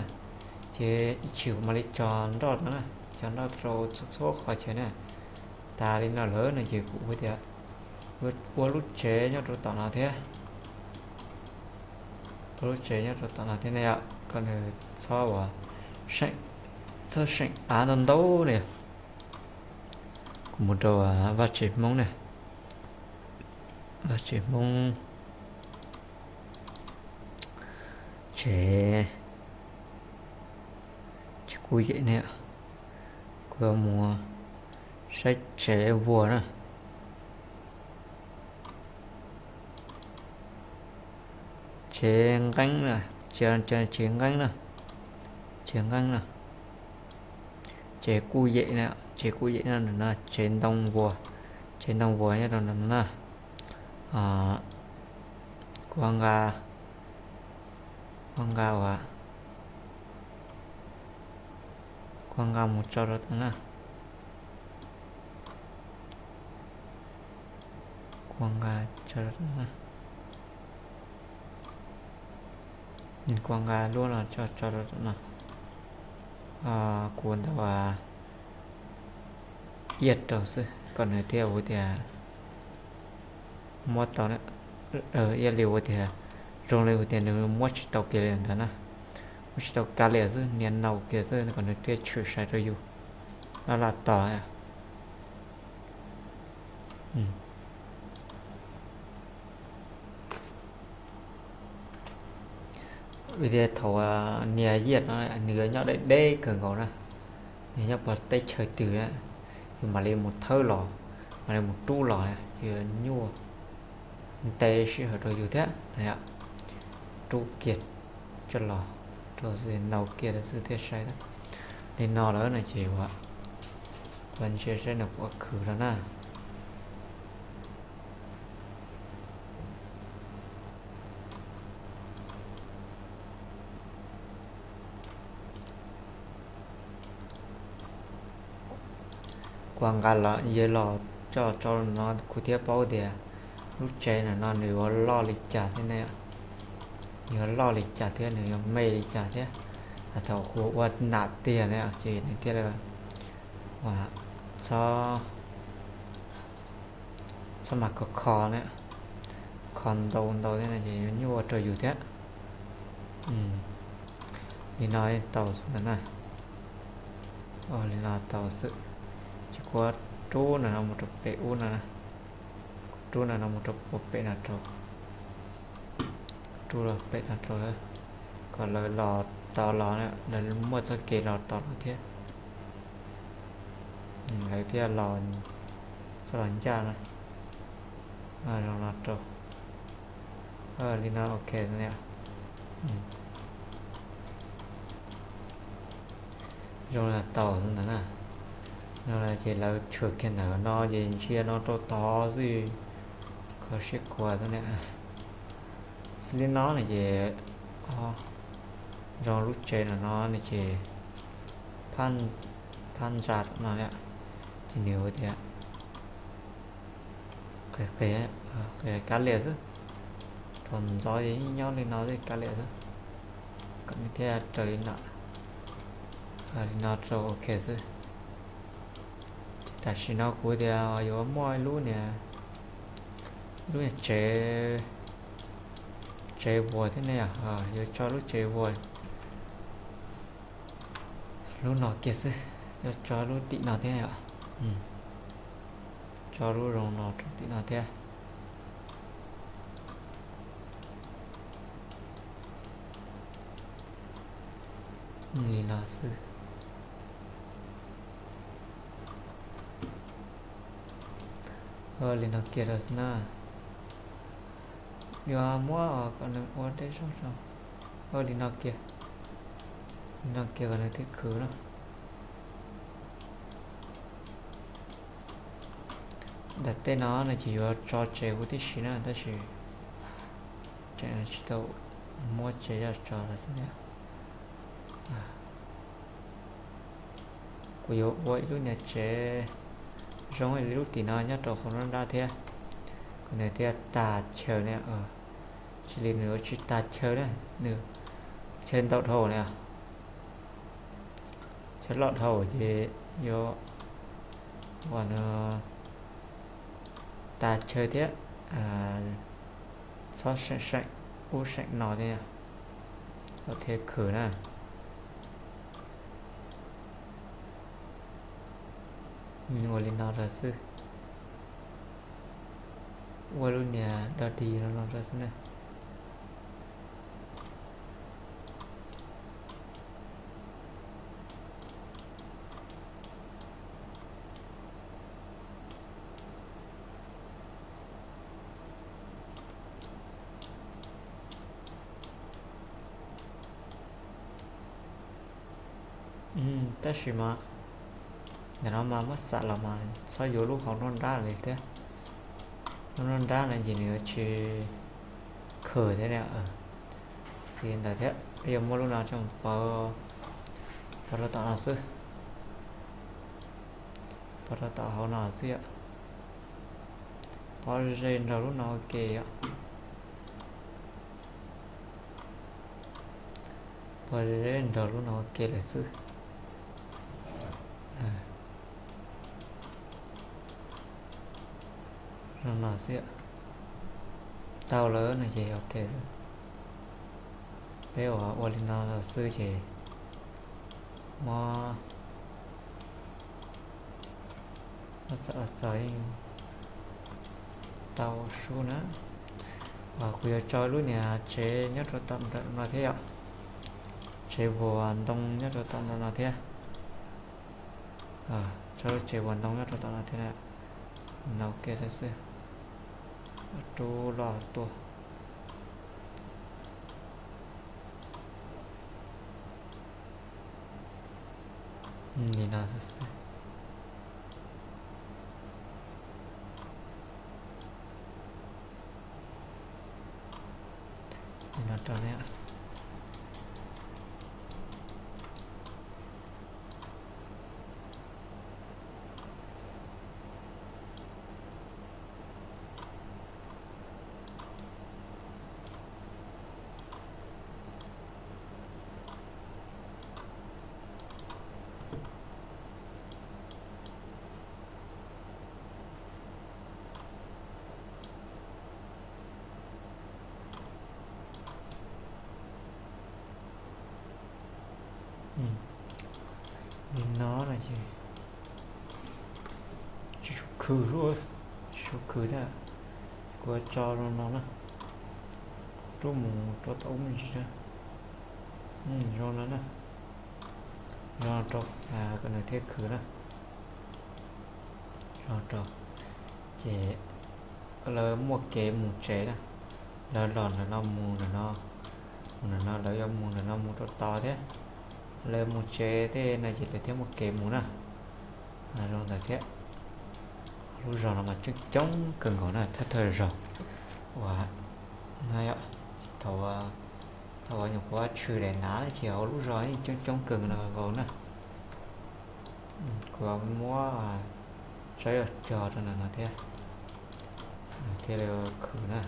Ces ib chim kuv mam li tso nroj rau na, tso nroj rau txhua txhua qhov chaw na. Tas li no lawm no ces kuv ua tias ua lub tsev nyob rau tom no thiab. Ua lub tsev nyob rau tom no thiab ne yom, kom nws txhob ua, txhob seem av ntau ntau ne. Kuv mus rau vaj tsev Hmoob ne, vaj tsev Hmoob, tsev, tsev kuj yem ne. Kuv yuav mus saib tsev vuas na. Tsev nqeeb na, tsev nqeeb na, tsev nqeeb na, tsev kuj yem na, tsev kuj yem no, tsev ntoo vuas, tsev ntoo vuas nyob rau no na. Kuv nqa, kuv nqa ua, kuv nqa mus tso rau tom na. Kuv nqa tso, kuv nqa lub no tso rau tom no. Kuv ntau iab rau xwb kom nws thiaj ua tias muab tau, ib yam li ua tias, zoo li ua tias nws muab tsis tau kiag li ntawd na. Muab tsis tau kiag li xwb, nias naus kiag xwb kom nws thiaj tshwm sai rau yus. Laj laj tos. Vim tias thaum nias iab no nws yuav nyob deb deb kawg nkaus na, nws nyob puag teb chaws twg na, yus mam li mus thawb los, mam li mus rub los, yuav nyuaj ntev sij hawm rau yus thiab. Rub kiag coj los rau xwb, naus kiag rau xwb thiaj sai. Li no lawm no ces ua, ua ntsia saib nws puas khwv rau na. Kuv nqa los, yog los coj tso no kuv thiaj paub tias lub tsev ntawm no nws yuav loj li cas thiab ne, nws yuav loj li cas thiab nws yuav me li cas thiab. Thaum kuv ua nam tiag ne ces nws thiaj li ua txhob, txhob mas kho kho ne, kho ntau ntau thiab no ces yuav nyuaj rau yus thiab. Li no tau xwb ntawd na. Li no tau xwb. Ces kuv rub ntawm no mus rau pem ub no, rub ntawm no mus rau pem no rau, rub los pem no rau, kom lawv los tau los, lawv muaj txoj kev los tau los thiab, lawv thiaj los, txhob los ncaj no. Zoo no rau, li no ok. Zoo li tau ntawd na. Zoo li ces lawv tshuam kiag ntawm no ces ntsia no rau tod xwb, kho siab khuav xwb ne. Xws li no no ces zoo lub tsev no no ces phab ntsa no ne, ces nws ua tias qis qis, qis kav liam xwb. Thaum ntxov yeej nyob li no xwb kav liam xwb, kom nws thiaj raws li no, li no rau ok xwb. Ces tam sim no kuv tias yuav muaj ib lub niag, ib lub niag tsev, tsev vuas thiab ne, yuav tso lub tsev vuas lub no kiag xwb, yuav tso lub tim no thiab yom, tso lub zoo no rau tim no thiab. Li no xwb. Li no kiag rau xwb na. Yuav muab kom nws ua deb zog rau, li no kiag, li no kiag kom nws thiaj khwv no. Daim teb no no ces yuav tso tsev huv tib si na tab sis tseem tsis tau muab tsev coj tso los xwb. Kuv yuav ua ib lub niag tsev zoo li lub tim no nyob rau hauv nruab nrab thiab, kom nws thiaj tag chaw ne. Sis li nws yuav tsis tag chaw na, nws chaw ntau dhau na, chaw loj dhau ces yuav ua no tag chaw thiab, txhob seem seem ub seem no thiab, thiaj khwv na. Ua li no rau xwb, ua lub niag dog dig no no rau xwb na. Tab sis mas ntawm no mas muab xam los mas txhob yuav lub hauv nruab nrab li thiab. Lub nruab nrab no ces nws yuav tsis khwv thiab ne. Xij ntawd thiab peb yuav muab lub no coj mus pov rau tom no xwb, pov rau tom hauv no xwb yom. Pov ze nrog lub no ua ke yom. Pov ze nrog lub no ua ke lawm xwb. Zoo no xwb, tau lawm no ces ok xwb. Peb ua ua li no los xwb ces muab, muab xam los txog yeej tau sub na. Kuv yuav tso lub niag tsev nyob rau tom nram no thiab yom, tsev vuas ntoo nyob rau tom nram no thiab. Tso lub tsev vuas ntoo nyob rau tom no thiab, no ua ke xwb, rub loj tuaj. Li no xwb. Li no rau ne. Li no no ces tsis tshua khwv, tsis tshua khwv thiab. Kuv tso zoo no na, rub mus rau tom ub me ntsis na. Zoo no na, zoo no rau, kom nws thiaj khwv na. Zoo rau, ces lawv muaj kev mus tsev na, lawv los ntawm no mus ntawm no, mus ntawm no lawv yuav mus ntawm no mus rau tod thiab. Lawv mus tsev tej no ces lawv thiaj muaj kev mus na. Zoo ntawd thiab. Lub zos no mas coob coob kawg nkaus na, thawj thawj zaug uas no yom, thaum, thaum uas nyuam qhuav tshwm daim nav ces hauv lub zos yeej coob coob kawg nkaus na. Kuv muab tsawb cog rau ntawm no thiab, thiaj li khwv na.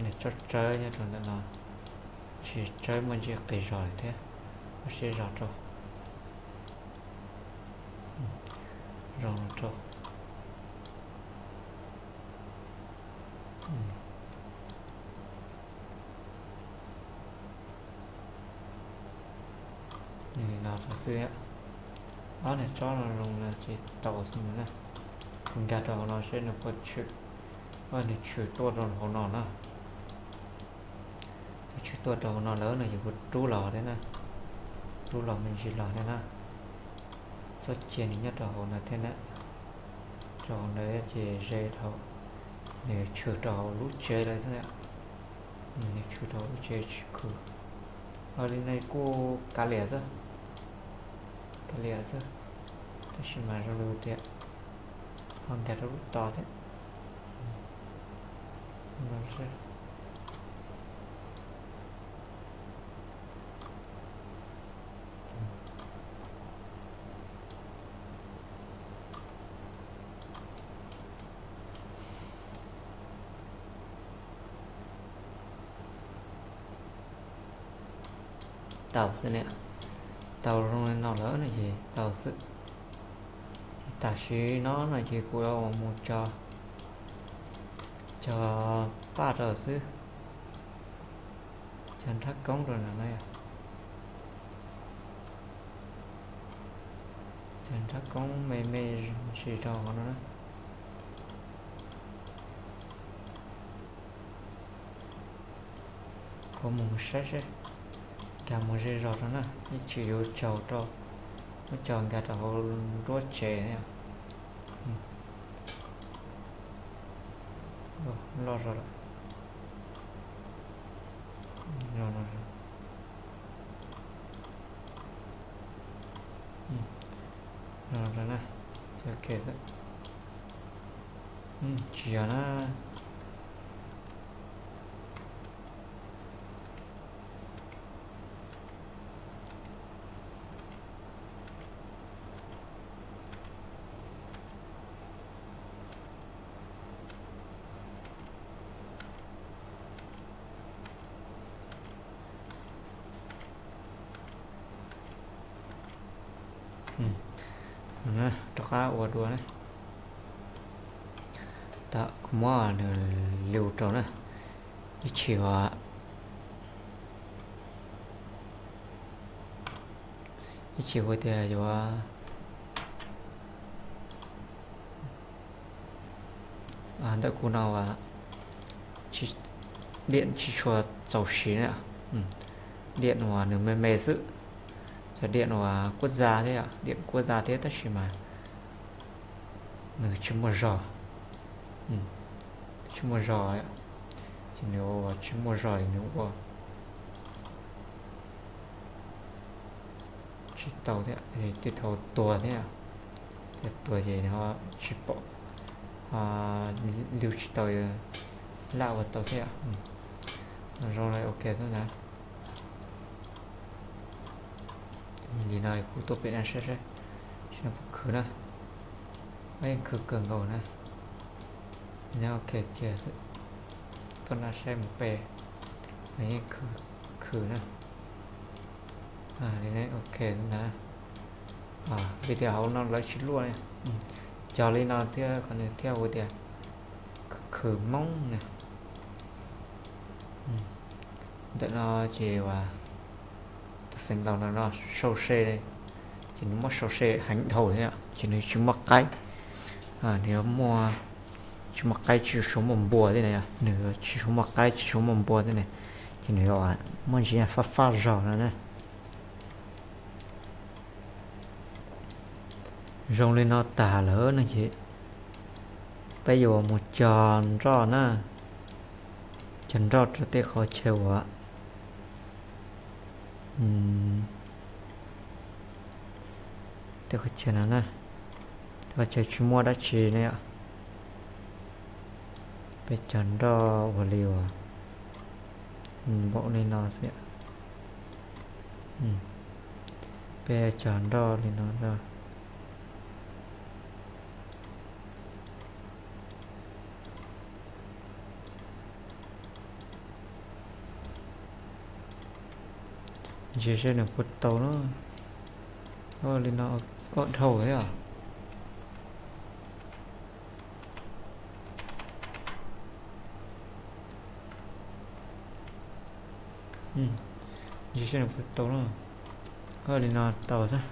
Nws tsob tsawb nyob rau ntawm no, tsis tsawb muaj ntsis qis zog lawm thiab, muab siab zog rau, zoo rau. Li no rau xwb, ob niag tsob no zoo no ces tau xwb na. Kuv nkag rau hauv no seb nws puas tshwm, nws tshwm tuaj rau hauv no na. Nws tshwm tuaj rau hauv no lawm no ces kuv rub los thiab na, rub los me ntsis los thiab na. Txhob cia nws nyob rau hauv no thiab na, rau hauv no ces ze dhau, nws tshwm rau hauv lub tsev lawm thiab. Nws tshwm rau hauv lub tsev tsis khwv. Li no kuj kav liam xwb, kav liam xwb, tab sis mas zoo li tias ho nkag rau lub tod thiab. Tau xwb niam, tau zoo li no lawm no ces tau xwb. Ces tam sim no no ces kuv yuav mus tso, tso paj rau xwb, tso nrab koob rau ntawm no yom, tso nrab koob me me ntsis rau hauv no na. Kuv mus saib seb, nkag mus ze zog rau na, ib chim yuav tsaug rau, muab tsaug nkag rau hauv nruab tsev na. Loj zog lawm. Zoo rau na, ok xwb. Tsis yog na. Rov qab ua dua na. Kuv muab nws lug rau na, ib chim ua, ib chim ua tias yuav ntawm kuv no uas diam tsis tshua txaus siv na. Diam uas nws me me xwb, cov diam uas kuab za thiab, diam kuab za thiab tab sis mas nws tsis muaj zog, tsis muaj zog, ces nws ua tsis muaj zog li nws ua tsis tau thiab, tej thaum tuag thiab, thiab tuag ces tsis pom, lug tsis tau, laj ua tau thiab. Zoo li ok xwb ntag. Li no kuv tuaj pem no saib saib, saib puas khwv na. Yeej khwv kawg nkaus na. Nyob ok kiag xwb. Tuaj no saib mus pem, nws yeej khwv na. Li no ok xwb ntag. Vim tias hauv no lawv tsis luaj, cog li no thiab qhov nws thiaj ua tias khwv khwv moob na. Ntawm no ces uas tus Xeev Laus no no sau se, ces nws muab sau se heev dhau thiab ces nws tsis muaj qaib. Nws yuav muaj, tsis muaj qaib tsis tshua muaj npua thiab na yom, nws tsis tshua muaj qaib tsis tshua muaj npua thiab na, ces nws yuav muaj ntsis fab fab zog no na. Zoo li no tag lawm no ces peb yuav mus cog nroj na, cog nroj rau tej qhov chaw uas, tej qhov chaw no na, tej qhov chaw tsis muaj dab tsi ne yom. Peb cog nroj ua li uas npaum li no xwb. Peb cog nroj li no rau. Ntsia seb nws puas tau na. Li no, ob dhau thiab os. Ntsia seb nws puas tau na. Li no tau xwb.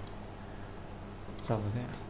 Txaus thiab.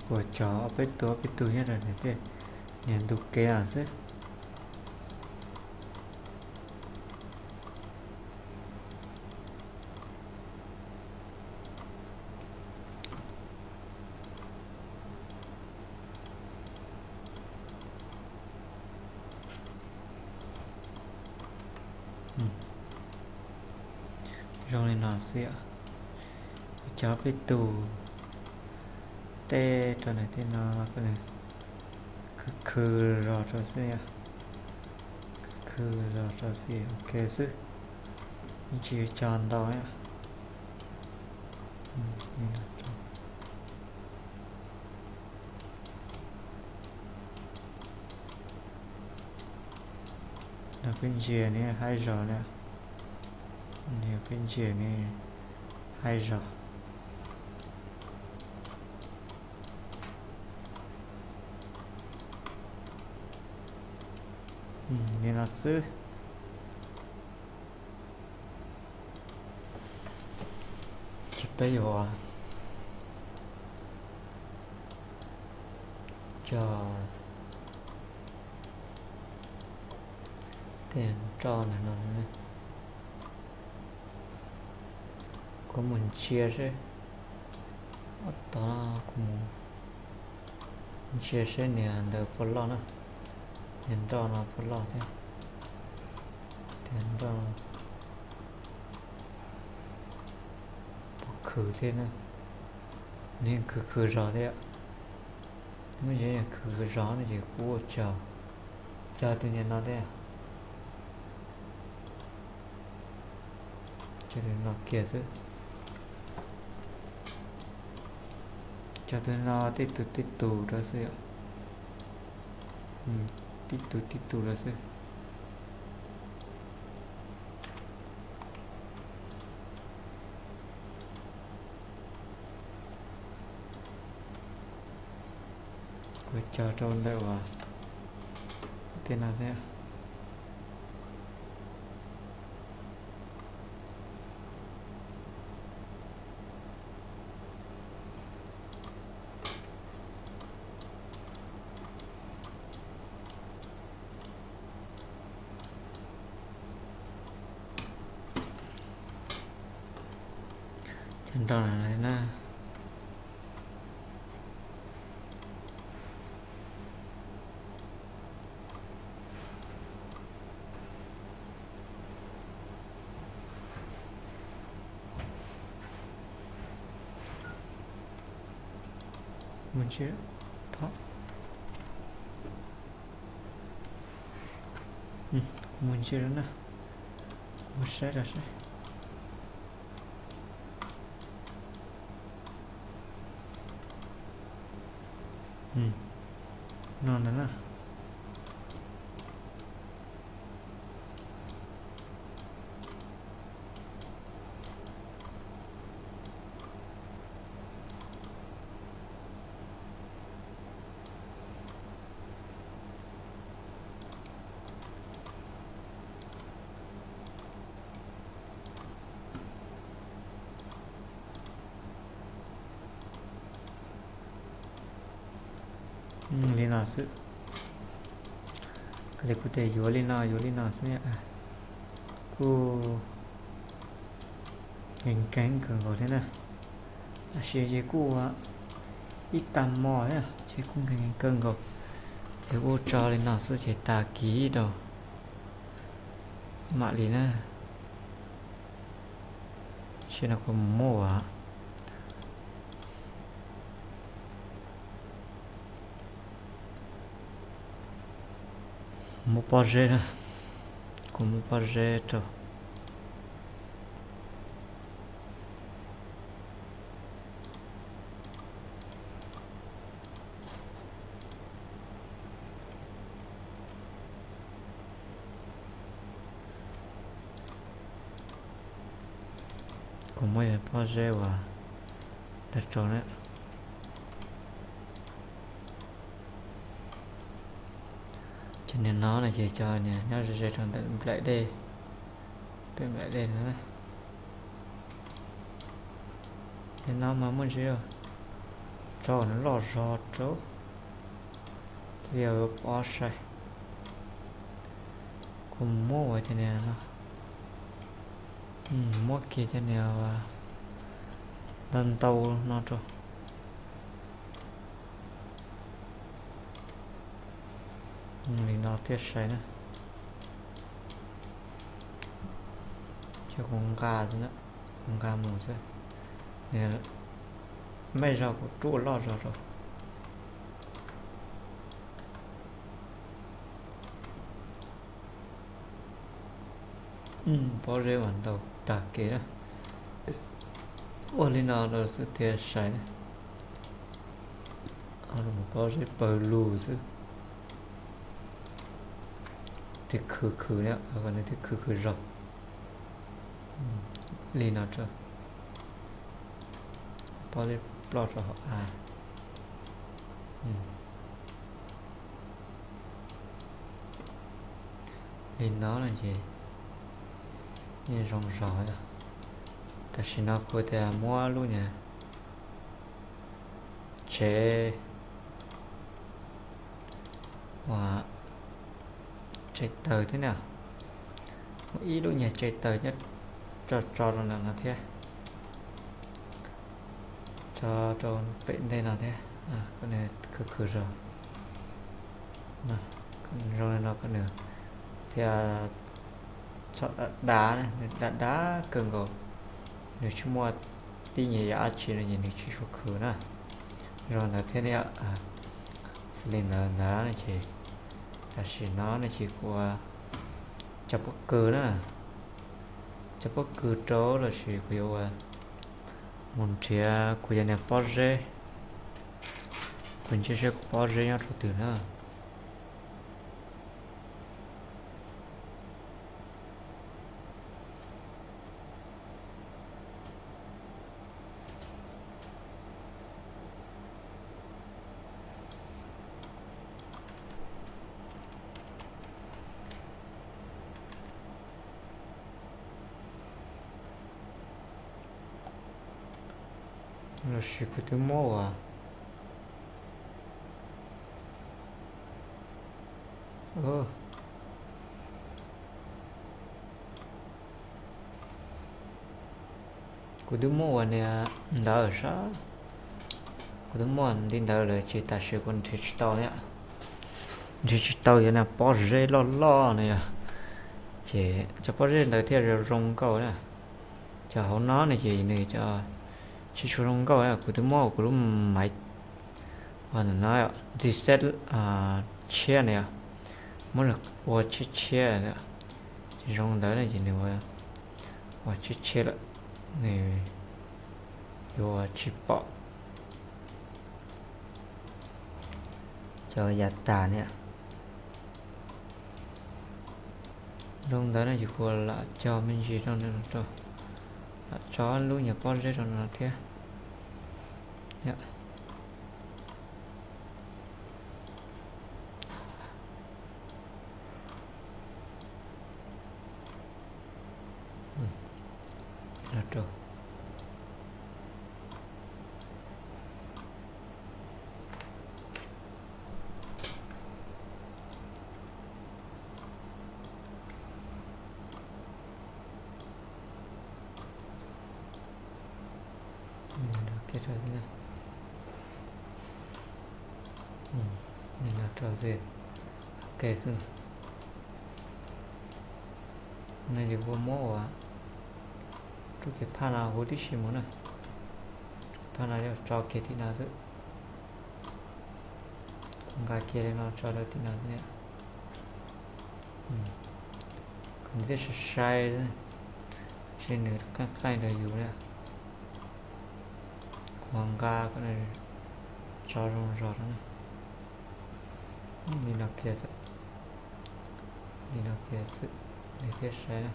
Kuv cog ob peb tug ob peb tug nyob rau niag ntu kev no xwb. Zoo li no xwb yom. Cog peb tug tej rau nws tej no, khwv khwv zog rau xwb yom. Khwv khwv zog rau xwb, ok xwb. Yeej tsis cog ntau yom. No peb ntsia nws haib zog na. Nws peb ntsia nws haib zog. Li no xwb. Ces peb yuav cog tej nroj ntawm no. Kuv mus ntsia seb, tod kuv mus ntsia seb niag ntawd puas loj na, niag nroj no puas loj thiab, niag nroj puas khwv thiab na. Nws yeej khwv khwv zog thiab. Muaj ntsis khwv khwv zog no ces kuv ua cog, cog tus niag no thiab. Cog tus no kiag xwb. Cog tus no tib tug tib tug rau xwb yom. Tib tug tib tug rau xwb. Kuv cog rau ntawm uas tej no xwb. Cov nroj na. Mus ntsia, thov, mus ntsia na, kuv saib rau saib. No ntawd na. Li no xwb. Koj li kuv tias yuav li no yuav li no xwb, kuj nkees nkees kawg nkaus thiab na. Tab sis ces kuj ib tag hmo thiab ces kuj nkees nkees kawg nkaus. Ces kuj tso li no xwb ces tag kis rau mam li na. Sim no kuv mus muab ua, muab pob zeb na, kuv muab pob zeb rau. Kuv muab pob zeb uas tag rau na. Cov niag no no ces cov niag nyob ze ze rau ntawm nplaim dej, pem nplaim dej no. Cov no mas muaj ntsis, tso kom nws loj zog rau, thiaj li yuav pom sai. Kuv muab ua cov niag no, muab kiag cov niag ntau ntau no rau. Li no thiaj sai na. Ces kuv nqa, kuv nqa mus xwb, mej zog kuv rub loj zog rau. Pob zeb uas ntau tag kev na. Ua li no rau xwb thiaj sai na. Pob zeb pawg lug xwb. Thiaj khwv khwv na, kom nws thiaj khwv khwv zog. Li no rau, pob zeb ploj rau hauv av. Li no no ces yeej zoo zog. Tam sim no kuv tias muab lub niag tsev, ua tsev taws thiab na, muab ib lub niag tsev taws nyob tso tso rau ntawm no thiab, tso rau pem ntej no thiab, kom nws khwv khwv zog. Zoo li no kom nws thiaj txhob dav dav, nws dav dav kawg nkaus, nws tsis muaj tib nyuag yam dab tsi no ces nws tsis tshua khwv na. Zoo ntawd thiab ne, xws li ntawd ntawd no ces tam sim no no ces kuv ua cov pob kws na, cov pob kws rau los sis kuv yuav ua, mus nrhiav kuv cov niag pob zeb, kuv ntsia seb kuv pob zeb nyob rau twg na. Los sis kuv twb muab ua, kuv twb muab ua niag ntawd sab, kuv twb muab li ntawd lawm ces tam sim kuv nrhiav tsis tau ne, nrhiav tsis tau cov niag pob zeb loj loj no yog, ces cov pob zeb ntawd thiaj zoo nkauj na. Cov hauv no ne ces nws tsis tshua zoo nkauj, kuv twb muab kuv lub maiv Ua ntawm no, reset tshiab na yom, muab nws ua tshiab tshiab, ces zoo ntawd na ces nws ua tshiab tshiab lawm, nws yuav tsis pom cov yav tas na. Zoo ntawd no ces kuv lam cog me ntsis rau, lam tso lub nyuag pob zeb rau no thiab. Li no rau xwb, ok xwb. No ces kuv muab ua rub kiag phaj no huv tib si mus na. Phaj no yuav tso kiag tim no xwb. Kuv nqa kiag li no tso rau tim no xwb. Kom nws thiaj sai sai, tsis nws qeej qeej rau yus na. Kuv nqa kom nws tso zoo zog rau na. Li no kiag, li no kiag xwb, nws thiaj sai na.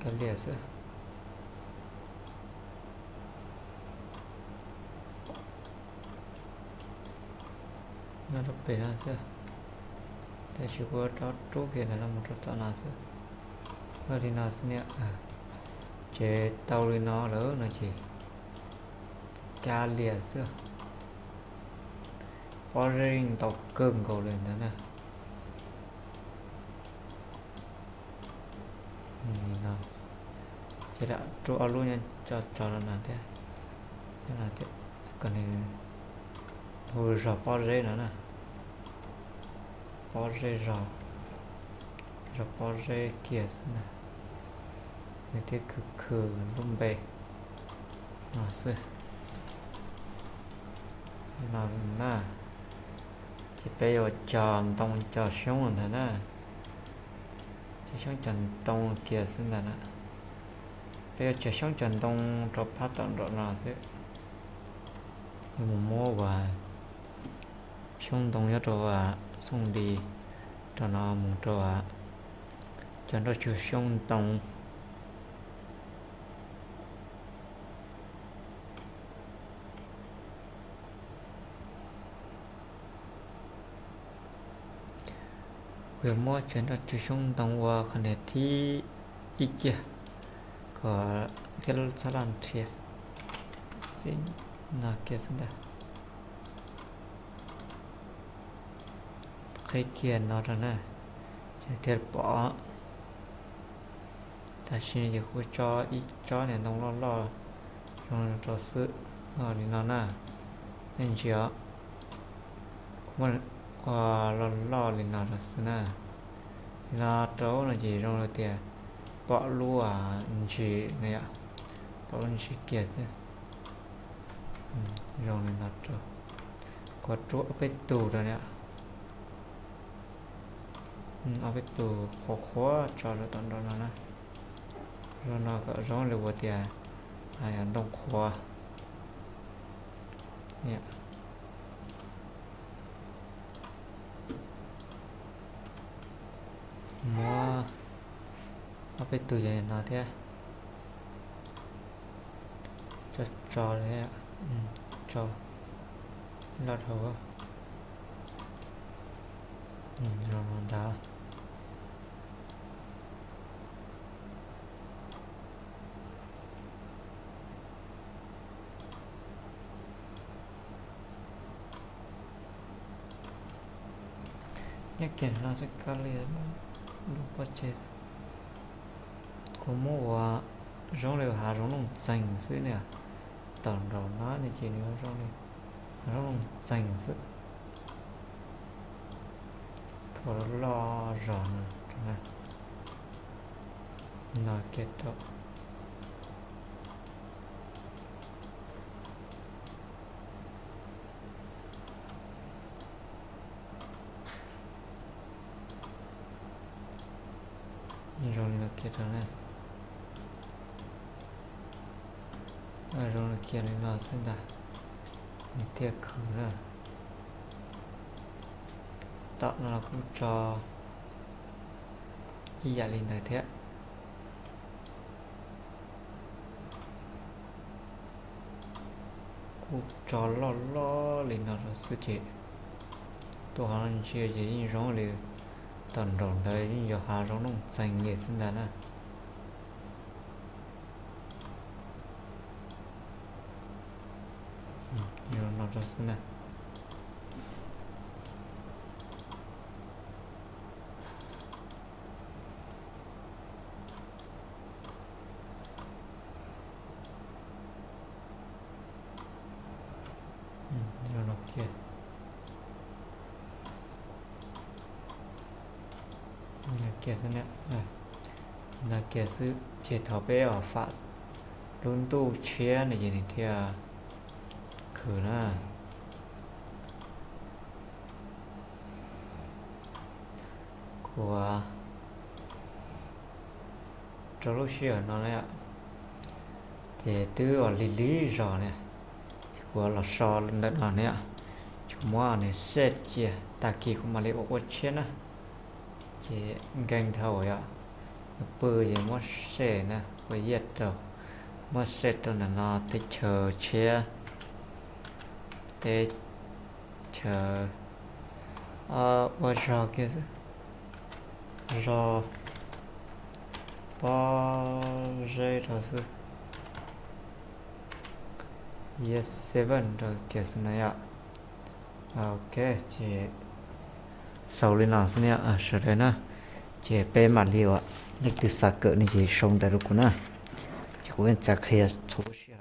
Kav liam xwb. Nyob rau pem no xwb, tab sis kuv rov rub kiag ntawm no mus rau tom no xwb. Ua li no xwb niam, ces tau li no lawm no ces kav liam xwb. Pob zeb yeej ntau kawg nkaus li ntawd na. Ces lam rub ob lub nyob tso tso rau no thiab, kom nws hu zog pob zeb no na. Pob zeb zog, zog pob zeb kiag xwb na, nws thiaj khwv khwv lub npe no xwb. No na, ces peb yuav cog ntoo cog xyoob ntag na. Cog xyoob cog ntoo kiag xwb ntag na. Peb yuav cog xyoob cog ntoo rau phab tom nraum no xwb. Yuav mus muab ua xyoob ntoo nyob rau xooj di rau no mus rau cov nroj tsw xyoob ntoo. Kuv yuav muab cov nroj tsw xyoob ntoo ua qhov niag thib ib kiag kom thiab txhob loj nrhiav. Xib no kiag xwb ntag. Qhib kiag no rau na, ces thiaj pom. Tam sim no ces kuv tso ib tsob niag ntoo loj loj zoo rau xwb, li no na. Nej ntsia os, kuv muab ua loj loj li no rau xwb na. Li no rau no ces zoo li tias pom lub ntsis na yom, pom lub ntsis kiag xwb. Zoo li no rau, kuv rub ob peb tug rau na. Ob peb tug qhuav qhuav tso rau tom nraum no na. Zoo no kom zoo li ua tias ntoo qhuav. Muab ob peb tug yog li no thiab. Tso tso li, tso loj dhau, zoo no ntag. Nyob kiag no xwb kab li lub pob tseg. Kuv muab ua zoo li hav zoov looj txeeg xwb na. Tom nraum no ne ces nws zoo li hav zoov looj txeeg xwb. Thaum loj zog no, no kiag rau. Zoo li no kiag rau na. Zoo li kiag li no xwb ntag, nws thiaj khwv na. Tom no kuj tso ib yam li ntawd thiab. Kuj tso loj loj li no rau xwb ces tuaj hauv no ntsia ces yeej zoo li tom nraum ntawd yeej yog hav zoov looj txeeg li xwb ntag na. Zoo no rau xwb na. Kiag xwb, no kiag xwb ces thaum peb os fam lub ntuj tshiab no ces nws thiaj khwv na. Kuv rau lub sij hawm no na, ces twb ua lig lig zog na, ces kuv los so ntawm no na, ces kuv muab nws set cia, tag kis kuv mam li ua ua tshiab na. Ces nkees dhau yom, nws pw ces muab set na, ua yiaj rau, muab set rau ntawm no teb chaws tshiab, teb chaws ua zog kiag xwb, zog pob zeb rau xwb, year seven rau kiag xwb na yom. Ok, ces xaus li no xwb na sawv daws na, ces peb mam li ua, leej twg xav kawm no ces sau ntawv rau kuv na, ces kuv yeej txav qhia txhua lub sij